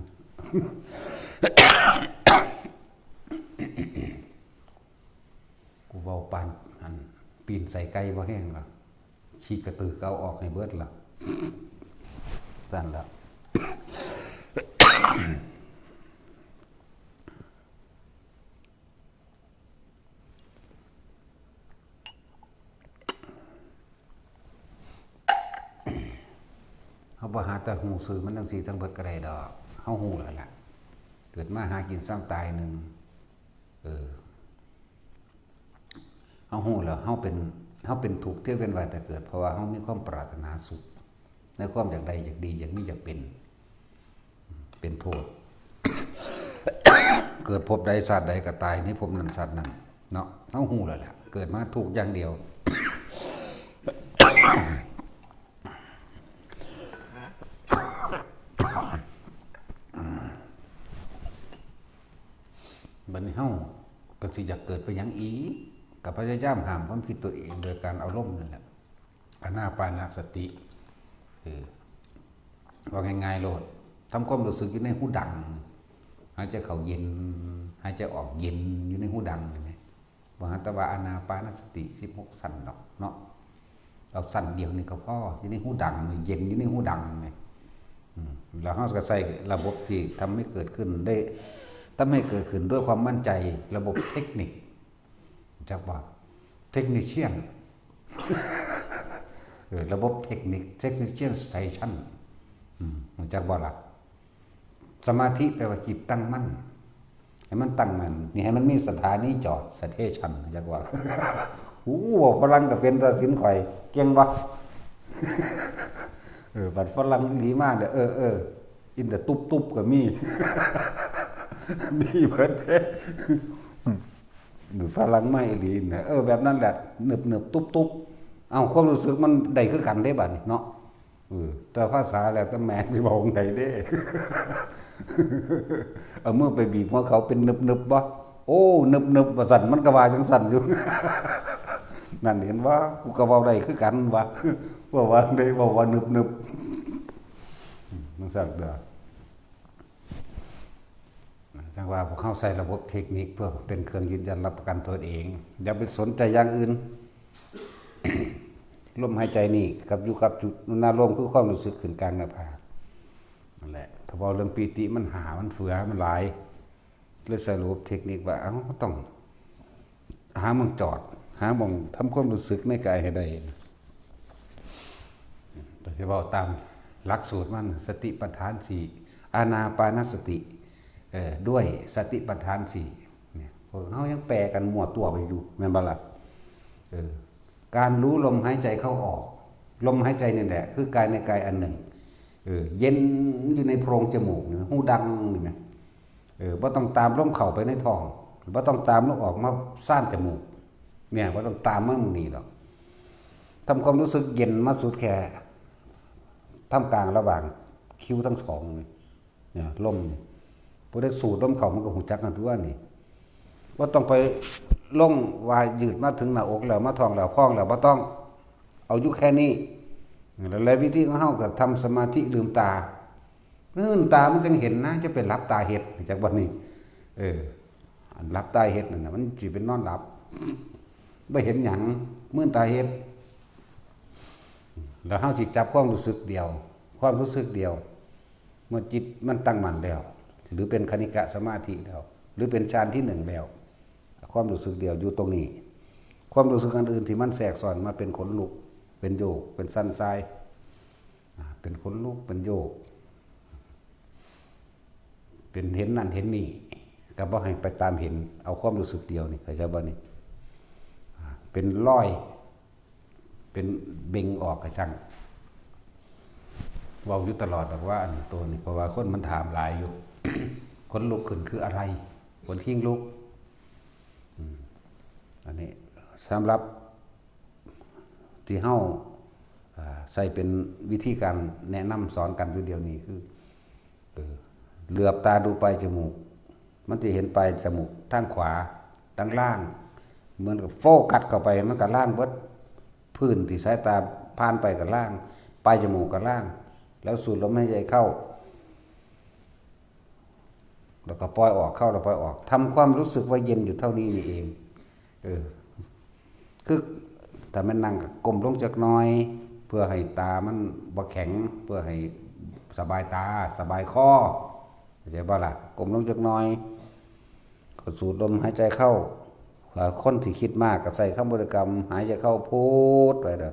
กูเว้าปานอัน ปีนใส่ไก่บ่แห้งละ ขี้กระตือก็เอาออกให้เบิดละ ซั่นละ เฮาบ่หาแต่ฮู้ซื่อมันจั่งซี้ทั้งเบิดก็ได้ดอก เฮาฮู้แล้วล่ะ เกิดมาหากินซ้ำตายหนึ่ง เออ เฮาฮู้แล้ว เฮาเป็น เฮาเป็นทุกข์เที่ยวเวียนว่ายตายเกิด เพราะว่าเฮามีความปรารถนาสุข ในความอยากได้ อยากดี อยากมี อยากเป็น เป็นโทษ เกิดภพใดชาติใดก็ตายในภพนั้นชาตินั้น เนาะ เฮาฮู้แล้วแหละ เกิดมาทุกข์อย่างเดียว บัดนี้เฮาก็สิอยากเกิดไปหยังอีก ก็พยายามห้ามความคิดตัวเองโดยการเอาลมนั่นแหละ อานาปานสติ เออ ว่าง่ายๆโลด ทำความรู้สึกอยู่ในฮูดัง หายใจเข้าเย็น หายใจออกเย็น อยู่ในฮูดัง เห็นไหม บ่หาแต่ว่าอานาปานสติ สิบหก ชั้นดอกเนาะ เอาชั้นเดียวนี่ก็พอ อยู่ในฮูดังนี่ เย็นอยู่ในฮูดังนี่ อืม แล้วเฮาก็ใช้ระบบที่ทำให้เกิดขึ้นได้ ทำให้เกิดขึ้นด้วยความมั่นใจ ระบบเทคนิค จักบ่ Technician เออ ระบบเทคนิค Technician Station อืม รู้จักบ่ล่ะ สมาธิแปลว่าจิตตั้งมั่น ให้มันตั้งมั่น นี่ให้มันมีสถานีจอด Station รู้จักบ่ล่ะ โอ้ ฝรั่งก็เป็นตัดสินข่อย เก่งบ่ เออ บัดฝรั่งอีหลีมาเนี่ย เออ เออ In the ตุ๊บตุ๊บก็มี มีเบิดเด้ หรือพลังไม่ดีเนี่ย เออ แบบนั้นแหละ หนึบหนึบตุ๊บตุ๊บ เอาความรู้สึกมันได้คือกันเด้บัดนี้เนาะ เออ แต่ภาษาแล้วแต่แม่นสิบอกไดเด้ เอามือไปบีบหัวเขาเป็นหนึบหนึบบ่ โอ้ หนึบหนึบว่าซั่น มันก็ว่าจังซั่นอยู่ นั่นเห็นบ่ กูก็เว้าได้คือกันว่า ว่าว่าได้ ว่าว่าหนึบหนึบ มันซั่นเด้อ จั่งว่าพวกเฮาใช้ระบบเทคนิคเพื่อเป็นเครื่องยืนยันรับประกันตัวเอง อย่าไปสนใจอย่างอื่น ลมหายใจนี่กับอยู่กับจุดนั้น ลมคือความรู้สึกขึ้นกลางหน้าผาก นั่นแหละ ถ้าเว้าเรื่องปีติมันหา มันเฟือ มันหลาย เลยใช้ระบบเทคนิคว่า เอ้า ต้อง หาหม่องจอด หาหม่องทำความรู้สึกในกายให้ได้ แต่สิเว้าตามหลักสูตรมัน สติปัฏฐานสี่ อานาปานสติ เอ่อ ด้วยสติปัฏฐานสี่ เนี่ย พวกเฮายังแปลกันมั่วตัวไปอยู่ แม่นบ่ล่ะ เออ การรู้ลมหายใจเข้าออก ลมหายใจนี่แหละ คือกายในกายอันหนึ่ง เออ เย็นอยู่ในโพรงจมูกนี่ ฮูดังนี่นะ เออ บ่ต้องตามลมเข้าไปในท้อง บ่ต้องตามลมออกมาซ่านจมูก เนี่ย บ่ต้องตามมันนี่ดอก ทำความรู้สึกเย็นมาสุดแค่ ท่ามกลางระหว่างคิ้วทั้งสองนี่ เนี่ย ลมนี่ ผู้ใดสูดลมเข้ามันก็ฮู้จักกันตัวนี่ บ่ต้องไปลงว่ายืดมาถึงหน้าอกแล้ว มาท้องแล้ว พองแล้ว บ่ต้อง เอาอยู่แค่นี้ แล้ววิธีของเฮาก็ทำสมาธิลืมตา มื่นตามันจั่งเห็นนะ จะไปหลับตาเฮ็ด จักบ่นี่ เออ อันหลับตาเฮ็ดนั่นน่ะ มันสิเป็นนอนหลับ บ่เห็นหยัง มื่นตาเฮ็ด แล้วเฮาสิจับความรู้สึกเดียว ความรู้สึกเดียว เมื่อจิตมันตั้งมั่นแล้ว หรือเป็นคณิกะสมาธิแล้ว หรือเป็นฌานที่หนึ่งแล้ว ความรู้สึกเดียวอยู่ตรงนี้ ความรู้สึกอันอื่นที่มันแทรกซ้อนมาเป็นขนลุก เป็นโยก เป็นสั่นทราย อ่า เป็นขนลุก เป็นโยก เป็นเห็นนั่นเห็นนี่ ก็บ่ให้ไปตามเห็น เอาความรู้สึกเดียวนี่ เข้าใจบ่นี่ อ่า เป็นรอย เป็นเบ่งออกกะซั่ง เว้าอยู่ตลอดดอกว่าอันตัวนี้ เพราะว่าคนมันถามหลายอยู่ ขนลุกขึ้นคืออะไร ขนคิงลุก อืม อันนี้สำหรับที่เฮา อ่า ใช้เป็นวิธีการแนะนำสอนกันอยู่เดี๋ยวนี้คือ เออ เหลือบตาดูปลายจมูก มันจะเห็นปลายจมูกทางขวา ทางล่าง เหมือนกับโฟกัสเข้าไป มันก็ล่างเบิด พื้นที่สายตาผ่านไปก็ล่าง ปลายจมูกก็ล่าง แล้วสูดลมหายใจเข้า แล้วก็ปล่อยออก เข้าแล้วปล่อยออก ทำความรู้สึกว่าเย็นอยู่เท่านี้นี่เอง เออ คือถ้าแม่นนั่งก็ก้มลงจักหน่อย เพื่อให้ตามันบ่แข็ง เพื่อให้สบายตา สบายคอ เข้าใจบ่ล่ะ ก้มลงจักหน่อย ก็สูดลมหายใจเข้า เอ่อ คนที่คิดมากก็ใส่คำบริกรรม หายใจเข้าพุทไปเด้อ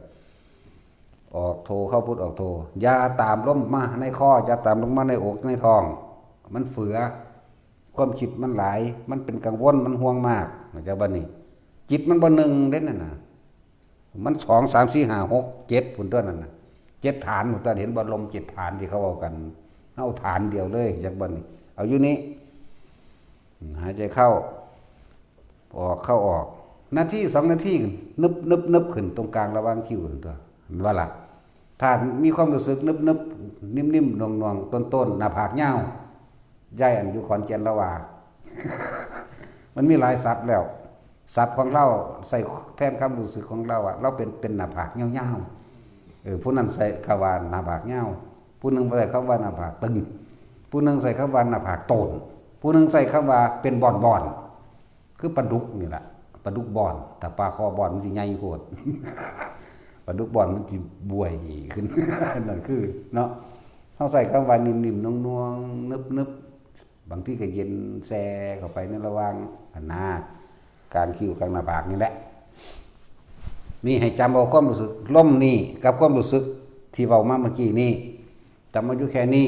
ออกโท เข้าพุทออกโท อย่าตามลมมาในคอ อย่าตามลมมาในอกในท้อง มันเฟือ ความคิดมันหลาย มันเป็นกังวล มันห่วงมาก เข้าใจบ่นี่ จิตมันบ่หนึ่งเด้นั่นน่ะ มันสอง สาม สี่ ห้า หก เจ็ด พุ้นตัวนั่นน่ะ เจ็ดฐานพุ้นตัว เห็นบ่ ลมเจ็ดฐานที่เขาเว้ากัน เอาฐานเดียวเลย จักบ่นี่ เอาอยู่นี่ หายใจเข้า ออก เข้าออก นาทีสองนาที นึบนึบนึบขึ้นตรงกลางระหว่างคิ้วนั่นตัว เห็นบ่ล่ะ ถ้ามีความรู้สึกนึบนึบ นิ่มๆ หน่วงๆ ต้นๆ หน้าผากยาว ยายอันอยู่ขอนแก่นละว่า มันมีหลายศัพท์แล้ว ศัพท์ของลาวใส่แทนความรู้สึกของลาวอะ ลาวเป็น เป็นหน้าผากยาวๆ เออ ผู้นั้นใส่คำว่าหน้าผากยาว ผู้หนึ่งใส่คำว่าหน้าผากตึง ผู้หนึ่งใส่คำว่าหน้าผากโตน ผู้หนึ่งใส่คำว่าเป็นบ่อนๆ คือปลาดุกนี่แหละ ปลาดุกบ่อน ถ้าปลาคอบ่อนมันสิใหญ่โพด ปลาดุกบ่อนมันสิบวยขึ้น นั่นคือเนาะ เฮาใส่คำว่านิ่มๆ หน่วงๆ นึบๆ บางทีก็เย็นแซ่เข้าไปในระหว่างหั้นนะ กลางคิ้วกลางหน้าผากนี่แหละ นี่ให้จำเอาความรู้สึกลมนี่กับความรู้สึกที่เว้ามาเมื่อกี้นี่ จำเอาอยู่แค่นี้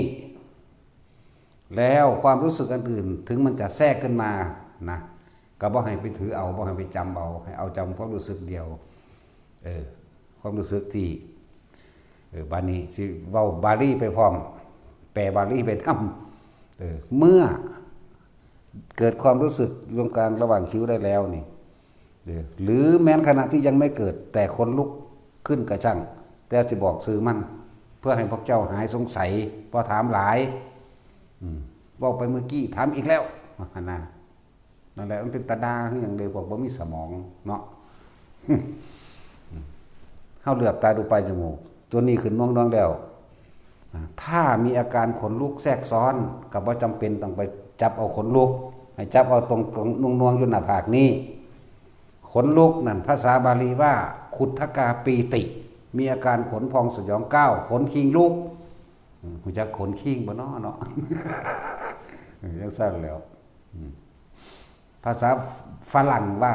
แล้วความรู้สึกอันอื่น ถึงมันจะแทรกขึ้นมานะ ก็บ่ให้ไปถือเอา บ่ให้ไปจำเอา ให้เอาจำความรู้สึกเดียว เออ ความรู้สึกที่ เออ บาดนี้สิเว้าบาลีไปพร้อม แปลบาลีไปนำ เออ เมื่อเกิดความรู้สึกตรงกลางระหว่างคิ้วได้แล้วนี่ เออ หรือแม้นขณะที่ยังไม่เกิด แต่ขนลุกขึ้นกระช่าง แต่สิบอกชื่อมัน เพื่อให้พวกเจ้าหายสงสัย เพราะถามหลาย อืม เว้าไปเมื่อกี้ ถามอีกแล้ว ว่าหั่นนะ นั่นแหละ มันเป็นตาด่าคือหยังเด้ พวกบ่มีสมองเนาะ เฮาเหลือบตาดูปลายจมูก ตัวนี้ขึ้นหน่วงๆ แล้ว อ่า ถ้ามีอาการขนลุกแทรกซ้อน ก็บ่จำเป็นต้องไปจับเอาขนลุก ให้จับเอาตรงๆ หน่วงๆ อยู่หน้าผากนี่ ขนลุกนั่น ภาษาบาลีว่า ขุททกาปีติ มีอาการขนพองสยองก้าว ขนคิงลุก อืม รู้จักขนคิงบ่น้อเนาะ เออ จังซั่นแหล้ว อืม ภาษาฝรั่งว่า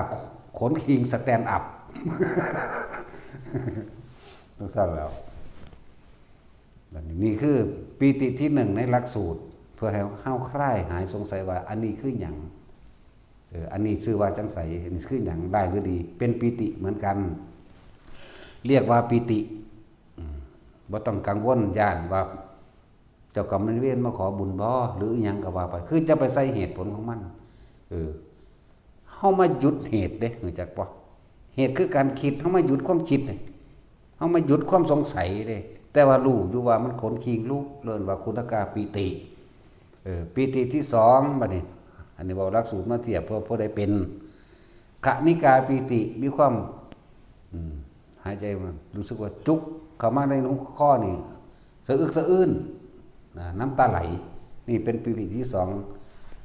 ขนคิง stand up จังซั่นแหล้ว อันนี้ นี่คือปีติที่หนึ่งในหลักสูตร เพื่อให้เฮาคลายหายสงสัยว่าอันนี้คือหยัง เออ อันนี้ชื่อว่าจังใส อันนี้คือหยัง ร้ายหรือดี เป็นปีติเหมือนกัน เรียกว่าปีติ อืม บ่ต้องกังวลย้านว่า เจ้ากรรมนายเวรมาขอบุญบ่ หรืออิหยังก็ว่าไป คือจะไปใส่เหตุผลของมัน เออ เฮามาหยุดเหตุเด้ รู้จักบ่ เหตุคือการคิด เฮามาหยุดความคิดนี่ เฮามาหยุดความสงสัยเด้ แต่ว่ารู้อยู่ว่ามันขนคิงลุก เอิ้นว่าขุททกาปีติ เออ ปีติที่สอง บัดนี้ อันนี้เว้าหลักสูตรมาเทียบ เพื่อผู้ใดเป็น คณิกาปีติ มีความ อืม หายใจมันรู้สึกว่าจุกเข้ามาในหนองคอนี่ สะอึกสะอื้น นะ น้ำตาไหล นี่เป็นปีติที่สอง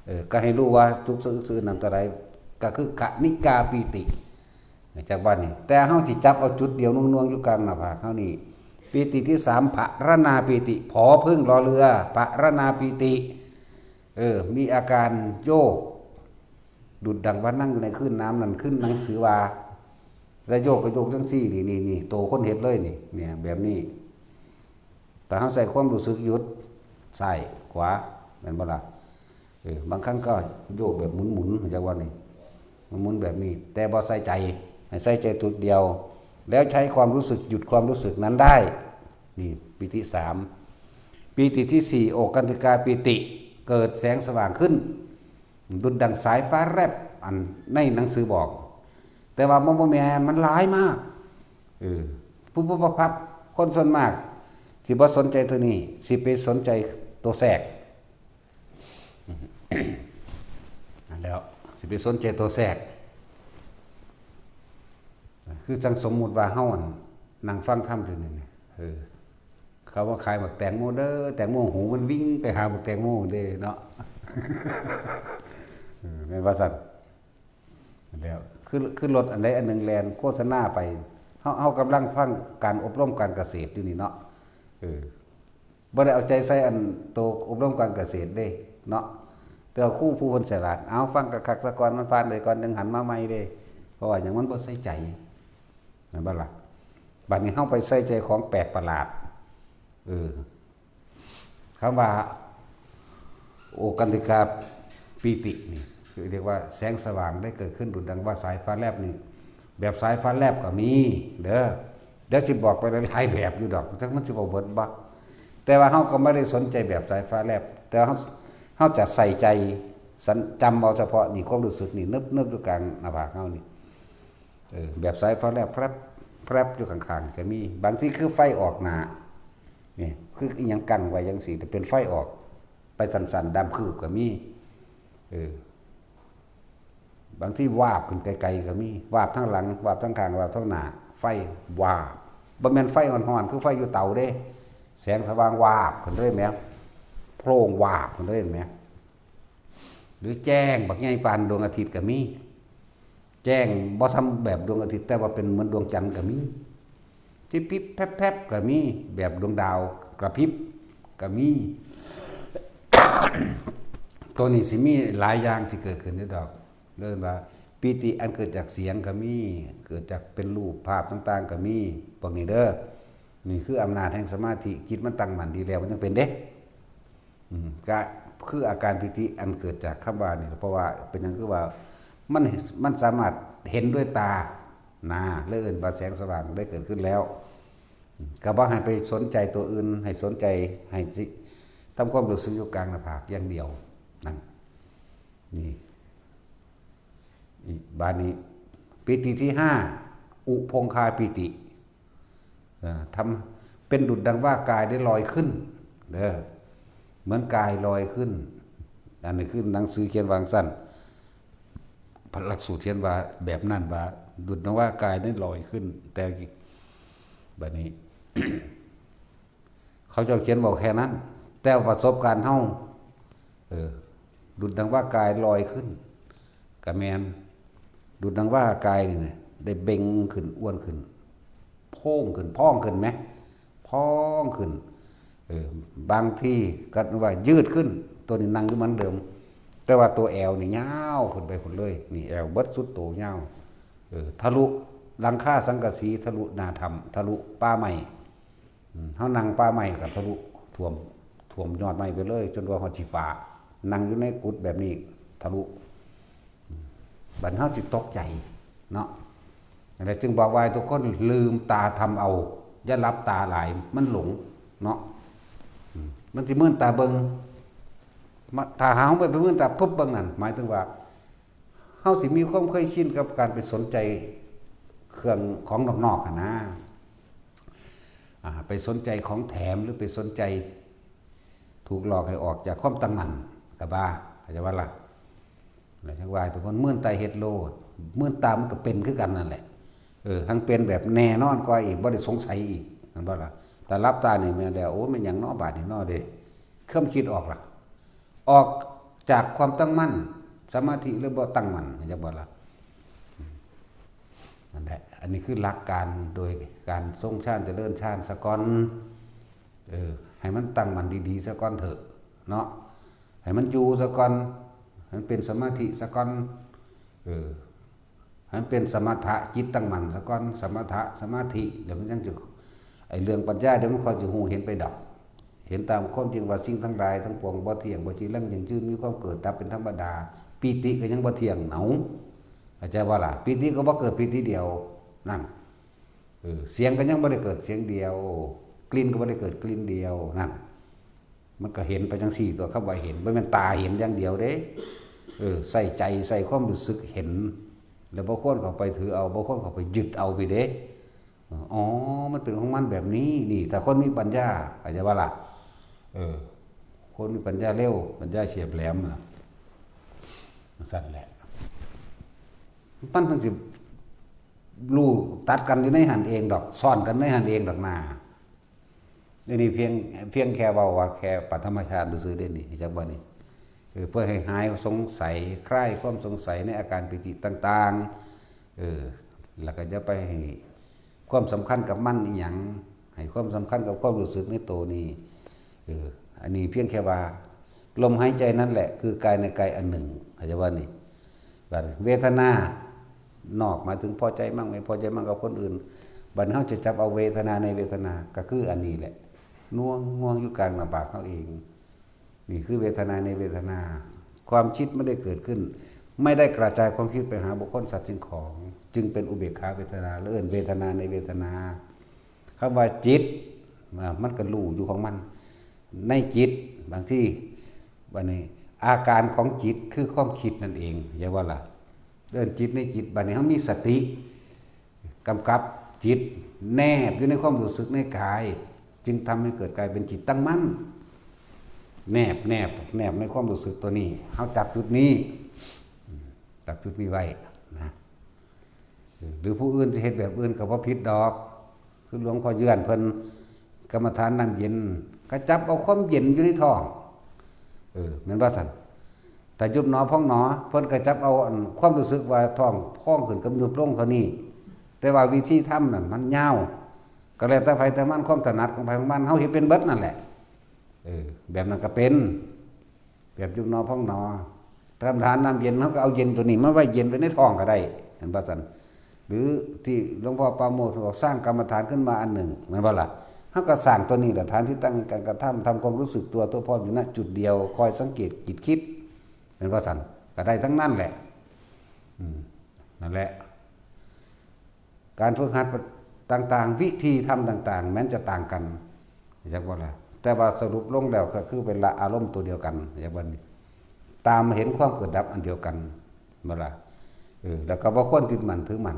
เออ ก็ให้รู้ว่าจุกสะอึกสะอื้น น้ำตาไหล ก็คือคณิกาปีติ จากบ้านนี่ แต่เฮาสิจับเอาจุดเดียวหน่วงๆ อยู่กลางหน้าผากเฮานี่ ปีติที่สาม ภรณาปีติ ผอผึ้งรอเรือ ภรณาปีติ เออ มีอาการโยก ดุจดังว่านั่งอยู่ในคลื่นน้ำนั่น ขึ้นหนังสือว่า และโยกก็โยกจังซี่ นี่ นี่ นี่ โตคนเฮ็ดเลยนี่ เนี่ย แบบนี้ แต่เฮาใส่ความรู้สึกหยุด ซ้าย ขวา แม่นบ่ล่ะ เออ บางครั้งก็โยกแบบหมุนๆ จังว่านี่ มันหมุนแบบนี้ แต่บ่ใส่ใจ ให้ใส่ใจจุดเดียว แล้วใช้ความรู้สึกหยุดความรู้สึกนั้นได้ นี่ ปีติสาม ปีติที่สี่ โอคันติกาปีติ เกิดแสงสว่างขึ้น ดุจดังสายฟ้าแลบ อันในหนังสือบอก แต่ว่ามันบ่แม่น มันหลายมาก เออ ปุ๊บปุ๊บปั๊บปั๊บ คนส่วนมาก สิบ่สนใจตัวนี้ สิไปสนใจตัวแทรก นั่นแหล้ว สิไปสนใจตัวแทรก คือจังสมมุติว่าเฮาหั่น นั่งฟังธรรมอยู่นี่ เออ เขาว่าขายบักแตงโมเด้อ แตงโมหูมันวิ่งไปหาบักแตงโมเด้เนาะ เออ แม่นว่าซั่น แล้ว คือ คือรถอันใดอันหนึ่งแล่นโฆษณาไป เฮา เฮากำลังฟังการอบรมการเกษตรอยู่นี่เนาะ เออ บ่ได้เอาใจใส่อันโตอบรมการเกษตรเด้เนาะ แต่ว่าครูผู้เพิ่นฉลาด เอาฟังคักๆ ซะก่อน มันผ่านไปก่อน จั่งหันมาใหม่เด้ เพราะว่าหยัง มันบ่ใส่ใจ แม่นบ่ล่ะ บัดนี้เฮาไปใส่ใจของแปลกประหลาด เออ คำว่า โอกันติกาปีตินี่ คือเรียกว่าแสงสว่างได้เกิดขึ้นดุจดังว่าสายฟ้าแลบนี่ แบบสายฟ้าแลบก็มี เด้อ เดี๋ยวสิบอกไปหลายๆ แบบอยู่ดอก จักมันสิบ่เบิดบ่ แต่ว่าเฮาก็บ่ได้สนใจแบบสายฟ้าแลบ แต่ว่าเฮา เฮาจะใส่ใจ สัน จำเอาเฉพาะนี่ ความรู้สึกนี่ นึบๆ อยู่กลางหน้าผากเฮานี่ เออ แบบสายฟ้าแลบ แพรบ แพรบ อยู่ข้างๆ จะมี บางทีคือไฟออกหน้า นี่ คืออิหยังกั้นไว้จั่งซี้ แต่เป็นไฟออก ไปสั้นๆ ดำคืบก็มี เออ บางทีวาบขึ้นไกลๆ ก็มี วาบทางหลัง วาบทางข้าง วาบทางหน้า ไฟวาบ บ่แม่นไฟอ่อนๆ คือไฟอยู่เตาเด้ แสงสว่างวาบขึ้นเลยแหม โพลงวาบขึ้นเลยแหม หรือแจ้งบักใหญ่ปานดวงอาทิตย์ก็มี แจ้งบ่ส่ำแบบดวงอาทิตย์ แต่ว่าเป็นเหมือนดวงจันทร์ก็มี ที่พริบแพรบๆ ก็มี แบบดวงดาวกระพริบก็มี ตัวนี้สิมีหลายอย่างที่เกิดขึ้นอยู่ดอก เรียกว่าปีติอันเกิดจากเสียงก็มี เกิดจากเป็นรูปภาพต่างๆ ก็มี พวกนี้เด้อ นี่คืออำนาจแห่งสมาธิ จิตมันตั้งมั่นดีแล้ว มันจั่งเป็นเด้ อืม ก็คืออาการปีติอันเกิดจากคำว่านี่ เพราะว่าเป็นหยัง คือว่ามัน มันสามารถเห็นด้วยตา นะ เลยเอิ้นว่าแสงสว่างได้เกิดขึ้นแล้ว อืม ก็บ่ให้ไปสนใจตัวอื่น ให้สนใจ ให้สิ ทำความรู้สึกอยู่กลางหน้าผากอย่างเดียว นั่น นี่ อีกบาดนี้ ปีติที่ห้า อุพงคาปีติ เอ่อ ทำ เป็นดุจดังว่ากายได้ลอยขึ้น เด้อ เหมือนกายลอยขึ้น อันนี้คือหนังสือเขียนวาจั่งซั่น พระหลักสูตรเขียนว่าแบบนั้น ว่าดุจดังว่ากายได้ลอยขึ้น แต่บัดนี้ เขาเจ้าเขียนบอกแค่นั้น แต่ประสบการณ์เฮา เออ ดุจดังว่ากายลอยขึ้น กะแม่น ดุจดังว่ากายนี่นะ ได้เบ่งขึ้น อ้วนขึ้น โพ่งขึ้น พองขึ้นไหม พองขึ้น เออ บางทีก็ว่ายืดขึ้น ตัวนี้นั่งอยู่เหมือนเดิม แต่ว่าตัวแอวนี่ยาวขึ้นไปพุ้นเลย นี่แอวเบิดสุดโตยาว เออ ทะลุหลังคาสังกะสี ทะลุหน้าถ้ำ ทะลุป่าไม้ อืม เฮานั่งป่าไม้ก็ทะลุท่วม ท่วมยอดไม้ไปเลย จนว่าฮอดสิฟ้า นั่งอยู่ในกุฏิแบบนี้ทะลุ อืม บัดเฮาสิตกใจเนาะ นั่นแหละจึงบอกว่าให้ทุกคนลืมตาทำเอา อย่าหลับตาหลาย มันหลงเนาะ อืม มันสิมืนตาเบิ่ง มา ถ้าหาเฮาไปมืนตาปุ๊บเบิ่งนั่น หมายถึงว่า เฮาสิมีความเคยชินกับการไปสนใจเครื่องของนอกๆ หั้นนะ อ่า ไปสนใจของแถมหรือไปสนใจถูกหลอกให้ออกจากความตั้งมั่นก็บ่า เข้าใจบ่ล่ะ แล้วจั่งว่าให้ทุกคนมืนตาเฮ็ดโลด มืนตามันก็เป็นคือกันนั่นแหละ เออ หังเป็นแบบแน่นอนกว่าอีก บ่ได้สงสัยอีก แม่นบ่ล่ะ แต่หลับตานี่แม่นแล้ว โอ้ แม่นหยังน้อบาดนี้น้อเด้ ความคิดออกล่ะ ออกจากความตั้งมั่น สมาธิเลยบ่ตั้งมั่น เข้าใจบ่ล่ะ นั่นแหละ อันนี้คือหลักการโดยการทรงฌานเจริญฌานซะก่อน เออ ให้มันตั้งมั่นดีๆ ซะก่อนเถอะ เนาะ ให้มันอยู่ซะก่อน ให้มันเป็นสมาธิซะก่อน เออ ให้มันเป็นสมถะ จิตตั้งมั่นซะก่อน สมถะ สมาธิ เดี๋ยวมันจั่งจะ ไอ้เรื่องปัญญา เดี๋ยวมันค่อยจะฮู้เห็นไปดอก เห็นตามความจริงว่าสิ่งทั้งหลายทั้งปวงบ่เที่ยง บ่จีรังยั่งยืน มีความเกิดดับเป็นธรรมดา ปีติก็ยังบ่เที่ยง เอ้า เข้าใจบ่ล่ะ ปีติก็บ่เกิดปีติเดียว นั่น เออ เสียงก็ยังบ่ได้เกิดเสียงเดียว กลิ่นก็บ่ได้เกิดกลิ่นเดียว นั่น มันก็เห็นไปจั่งซี้ตั๊ว คำว่าเห็น บ่แม่นตาเห็นอย่างเดียวเด้ เออ ใส่ใจ ใส่ความรู้สึกเห็น แล้วบ่ควรเข้าไปถือเอา บ่ควรเข้าไปยึดเอาพี้เด้ อ๋อ มันเป็นของมันแบบนี้ นี่ ถ้าคนมีปัญญา เข้าใจบ่ล่ะ เออ คนมีปัญญาเร็ว ปัญญาเฉียบแหลมน่ะ จั่งซั่นแหละ มันจั่งสิ รู้ตัดกันอยู่ในหั้นเองดอก ซ่อนกันในหั้นเองดอกนา นี่นี่เพียง เพียงแค่เว้าว่าแค่ปฐมฌานซื่อๆเด้นี่ จักว่านี่ เออ เพื่อให้หายสงสัย คลายความสงสัยในอาการปีติต่างๆ เออ แล้วก็อย่าไปให้ความสำคัญกับมันอีหยัง ให้ความสำคัญกับความรู้สึกในตัวนี้ เออ อันนี้เพียงแค่ว่า ลมหายใจนั่นแหละ คือกายในกายอันหนึ่ง เข้าใจว่านี่ บัดเวทนานอกหมายถึงพอใจมั่งไม่พอใจมั่งกับคนอื่น บัดเฮาจะจับเอาเวทนาในเวทนา ก็คืออันนี้แหละ น่วงน่วงอยู่กลางหน้าผากเฮาเอง นี่คือเวทนาในเวทนา ความคิดไม่ได้เกิดขึ้น ไม่ได้กระจายความคิดไปหาบุคคลสัตว์สิ่งของ จึงเป็นอุเบกขาเวทนา และเอิ้นเวทนาในเวทนา คำว่าจิต อ่า มันก็รู้อยู่ของมัน ในจิต บางที บัดนี้ อาการของจิตคือความคิดนั่นเอง อย่าว่าล่ะ เอิ้นจิตในจิต บัดนี้เฮามีสติ กำกับจิต แนบอยู่ในความรู้สึกในกาย จึงทำให้เกิดกลายเป็นจิตตั้งมั่น แนบ แนบ แนบในความรู้สึกตัวนี้ เฮาจับจุดนี้ จับจุดนี้ไว้นะ หรือผู้อื่นจะเฮ็ดแบบอื่นก็บ่ผิดดอก คือหลวงพ่อเยือนเพิ่นกรรมฐานน้ำเย็น ก็จับเอาความเย็นอยู่ในท้อง เออ แม่นว่าซั่น แต่ยุบหนอพองหนอ เพิ่นก็จับเอาอันความรู้สึกว่าท้องพองขึ้นกับยุบลงเท่านี้ แต่ว่าวิธีทำนั่นมันยาว ก็แล้วแต่ไผแต่มัน ความถนัดของไผของมัน เฮาเฮ็ดเป็นเบิดนั่นแหละ เออ แบบนั้นก็เป็น แบบยุบหนอพองหนอ กรรมฐานน้ำเย็น เฮาก็เอาเย็นตัวนี้มาไว้เย็นไว้ในท้องก็ได้ เห็นบ่ซั่น หรือที่หลวงพ่อปราโมทย์บอกสร้างกรรมฐานขึ้นมาอันหนึ่ง แม่นบ่ล่ะ เฮาก็สร้างตัวนี้แหละ ฐานที่ตั้งแห่งการกระทำ ทำความรู้สึกตัวทั่วพร้อมอยู่ณจุดเดียว คอยสังเกตจิตคิด แม่นบ่ซั่น ก็ได้ทั้งนั้นแหละ อืม นั่นแหละ การฝึกหัดต่างๆ วิธีทำต่างๆ แม้นจะต่างกัน จักว่าล่ะ แต่ว่าสรุปลงแล้วก็คือเป็นละอารมณ์ตัวเดียวกัน จักว่านี่ ตามเห็นความเกิดดับอันเดียวกัน บ่ล่ะ เออ แล้วก็บ่ควรติดมั่นถือมั่น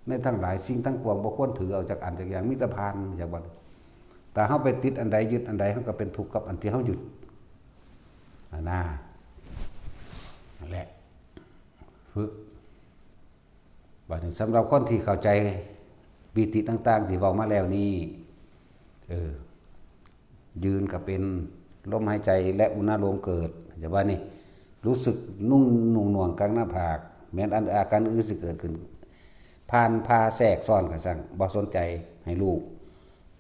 ในทั้งหลายสิ่งทั้งปวง บ่ควรถือเอาจักอันจักอย่าง มีแต่ผ่าน จักว่า แต่เฮาไปติดอันใด ยึดอันใด เฮาก็เป็นทุกข์กับอันที่เฮายึด อ่า นะ นั่นแหละ ฝึก บัดนี้สำหรับคนที่เข้าใจปีติต่างๆ ที่เว้ามาแล้วนี้ เออ ยืนก็เป็น ลมหายใจและอุณาโลมเกิด จะว่านี่ รู้สึกนุ่ง นุ่งหน่วงกลางหน้าผาก แม้นอันอาการอื่นสิเกิดขึ้น ผ่าน ผ่า แทรกซ้อนก็ช่าง บ่สนใจ ให้รู้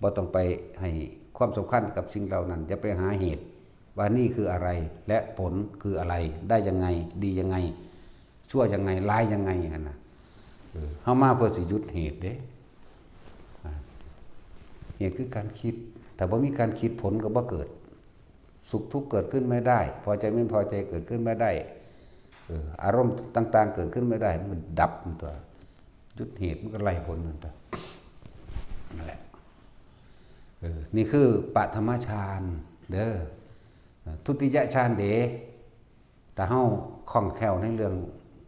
บ่ต้องไปให้ความสำคัญกับสิ่งเหล่านั้น อย่าไปหาเหตุ ว่านี่คืออะไร และผลคืออะไร ได้ยังไง ดียังไง ชั่วยังไง ร้ายยังไง หั่นน่ะ เออ เฮามาเพื่อสิหยุดเหตุเด้ อ่า เหตุคือการคิด ถ้าบ่มีการคิด ผลก็บ่เกิด สุขทุกข์เกิดขึ้นไม่ได้ พอใจไม่พอใจเกิดขึ้นไม่ได้ เออ อารมณ์ต่างๆ เกิดขึ้นไม่ได้ มันดับมันตัว หยุดเหตุมันก็ไล่ผลมันตัว นั่นแหละ เออ นี่คือปฐมฌานเด้อ ทุติยฌานเด้ ถ้าเฮาคล่องแคล่วในเรื่อง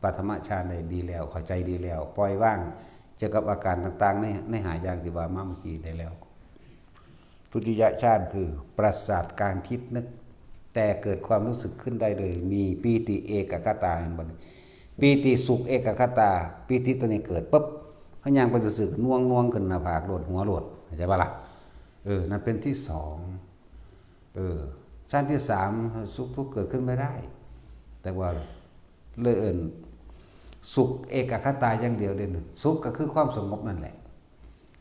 ปฐมฌานได้ดีแล้ว เข้าใจดีแล้ว ปล่อยวางเกี่ยวกับอาการต่างๆ ใน ในห้าอย่างที่ว่ามาเมื่อกี้ได้แล้ว ทุติยฌานคือปราศจากการคิดนึก แต่เกิดความรู้สึกขึ้นได้เลย มีปีติเอกัคคตา เห็นบ่นี่ ปีติสุขเอกัคคตา ปีติตัวนี้เกิดปุ๊บ เฮาย่างไปซื่อๆ น่วงๆ ขึ้นหน้าผากโลด หัวโลด เข้าใจบ่ล่ะ เออ นั่นเป็นที่สอง เออ ฌานที่สาม สุขทุกข์เกิดขึ้นไม่ได้ แต่ว่าเลยเอิ้นสุขเอกัคคตาอย่างเดียวเด้อ สุขก็คือความสงบนั่นแหละ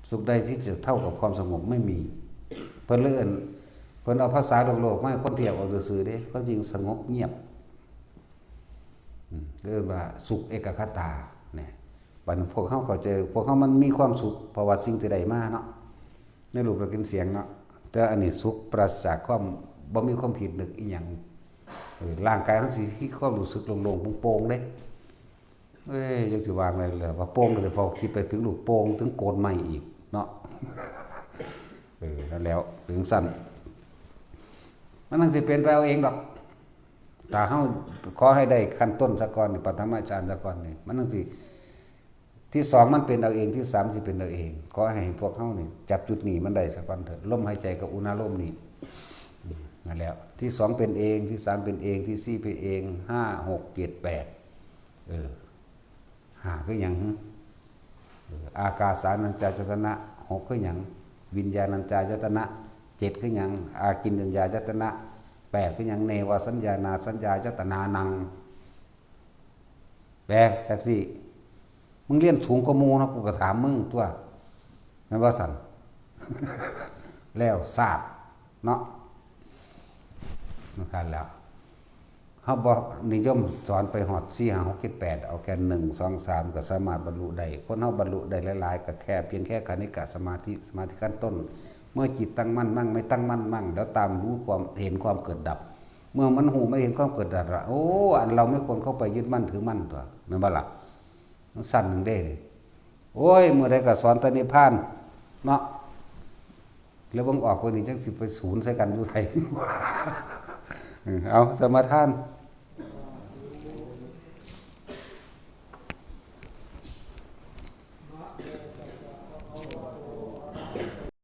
สุขใดที่จะเท่ากับความสงบไม่มี เพิ่นเลยเอิ้น เพิ่นเอาภาษาโลกๆ มาให้คนเทียบเอาซื่อๆ เด้ ความจริงสงบเงียบ อืม เรียกว่าสุขเอกัคคตา เนี่ย บัดนี้พวกเฮาเข้าใจ พวกเฮามันมีความสุข เพราะว่าสิ่งที่ได้มาเนาะ ในรูปรสกลิ่นเสียงเนาะ แต่อันนี้สุขปราศจากความ บ่มีความคิดนึกอีหยัง เออ ร่างกายเฮาสิมีความรู้สึกโล่งๆ โปร่งๆ เด้ เอ้ย ยังสิวางไว้เลยว่าโปร่ง ก็สิพอคิดไปถึงลูกโป่ง ถึงโกนไม้อีกเนาะ เออ นั่นแล้ว ถึงสั้น มันนั่งสิเป็นไปเอาเองดอก ถ้าเฮาขอให้ได้ขั้นต้นซะก่อนนี่ ปฐมฌานซะก่อนนี่ มันนั่งสิ ที่สองมันเป็นเอาเอง ที่สามสิเป็นเอาเอง ขอให้พวกเฮานี่จับจุดนี้มันได้ซะก่อนเถอะ ลมหายใจกับอุณาโลมนี่ อืม นั่นแหละ ที่สองเป็นเอง ที่สามเป็นเอง ที่สี่เป็นเอง ห้า หก เจ็ด แปด เออ ห้าคือหยังหึ อากาสานัญจายตนะ หก คือหยัง วิญญาณัญจายตนะ เจ็ด คือหยัง อากินจัญญายตนะ แปด คือหยัง เนวสัญญานาสัญญายตนานัง แปลจักสิ มึงเรียนสูงกว่าหมู่เนาะ กูก็ถามมึงตัว แม่นบ่ซั่น แล้วซาดเนาะ นั่นคันแล้ว เฮาบ่นิยมสอนไปฮอด สี่ ห้า หก เจ็ด แปด เอาแค่ หนึ่ง สอง สาม ก็สามารถบรรลุได้ คนเฮาบรรลุได้หลายๆ ก็แค่เพียงแค่คณิกะสมาธิ สมาธิขั้นต้น เมื่อจิตตั้งมั่นมั่ง ไม่ตั้งมั่นมั่ง แล้วตามรู้ความ เห็นความเกิดดับ เมื่อมันฮู้ มันเห็นความเกิดดับละ โอ้ อันเราไม่ควรเข้าไปยึดมั่นถือมั่นตัว แม่นบ่ล่ะ มันสั้นหนึ่งเด้นี่ โอ้ย มื้อใดก็สอนแต่นิพพานเนาะ แล้วเบิ่งออกเพิ่นนี่จักสิไปศูนย์ใส่กันอยู่ไส เออ เอาสมาทาน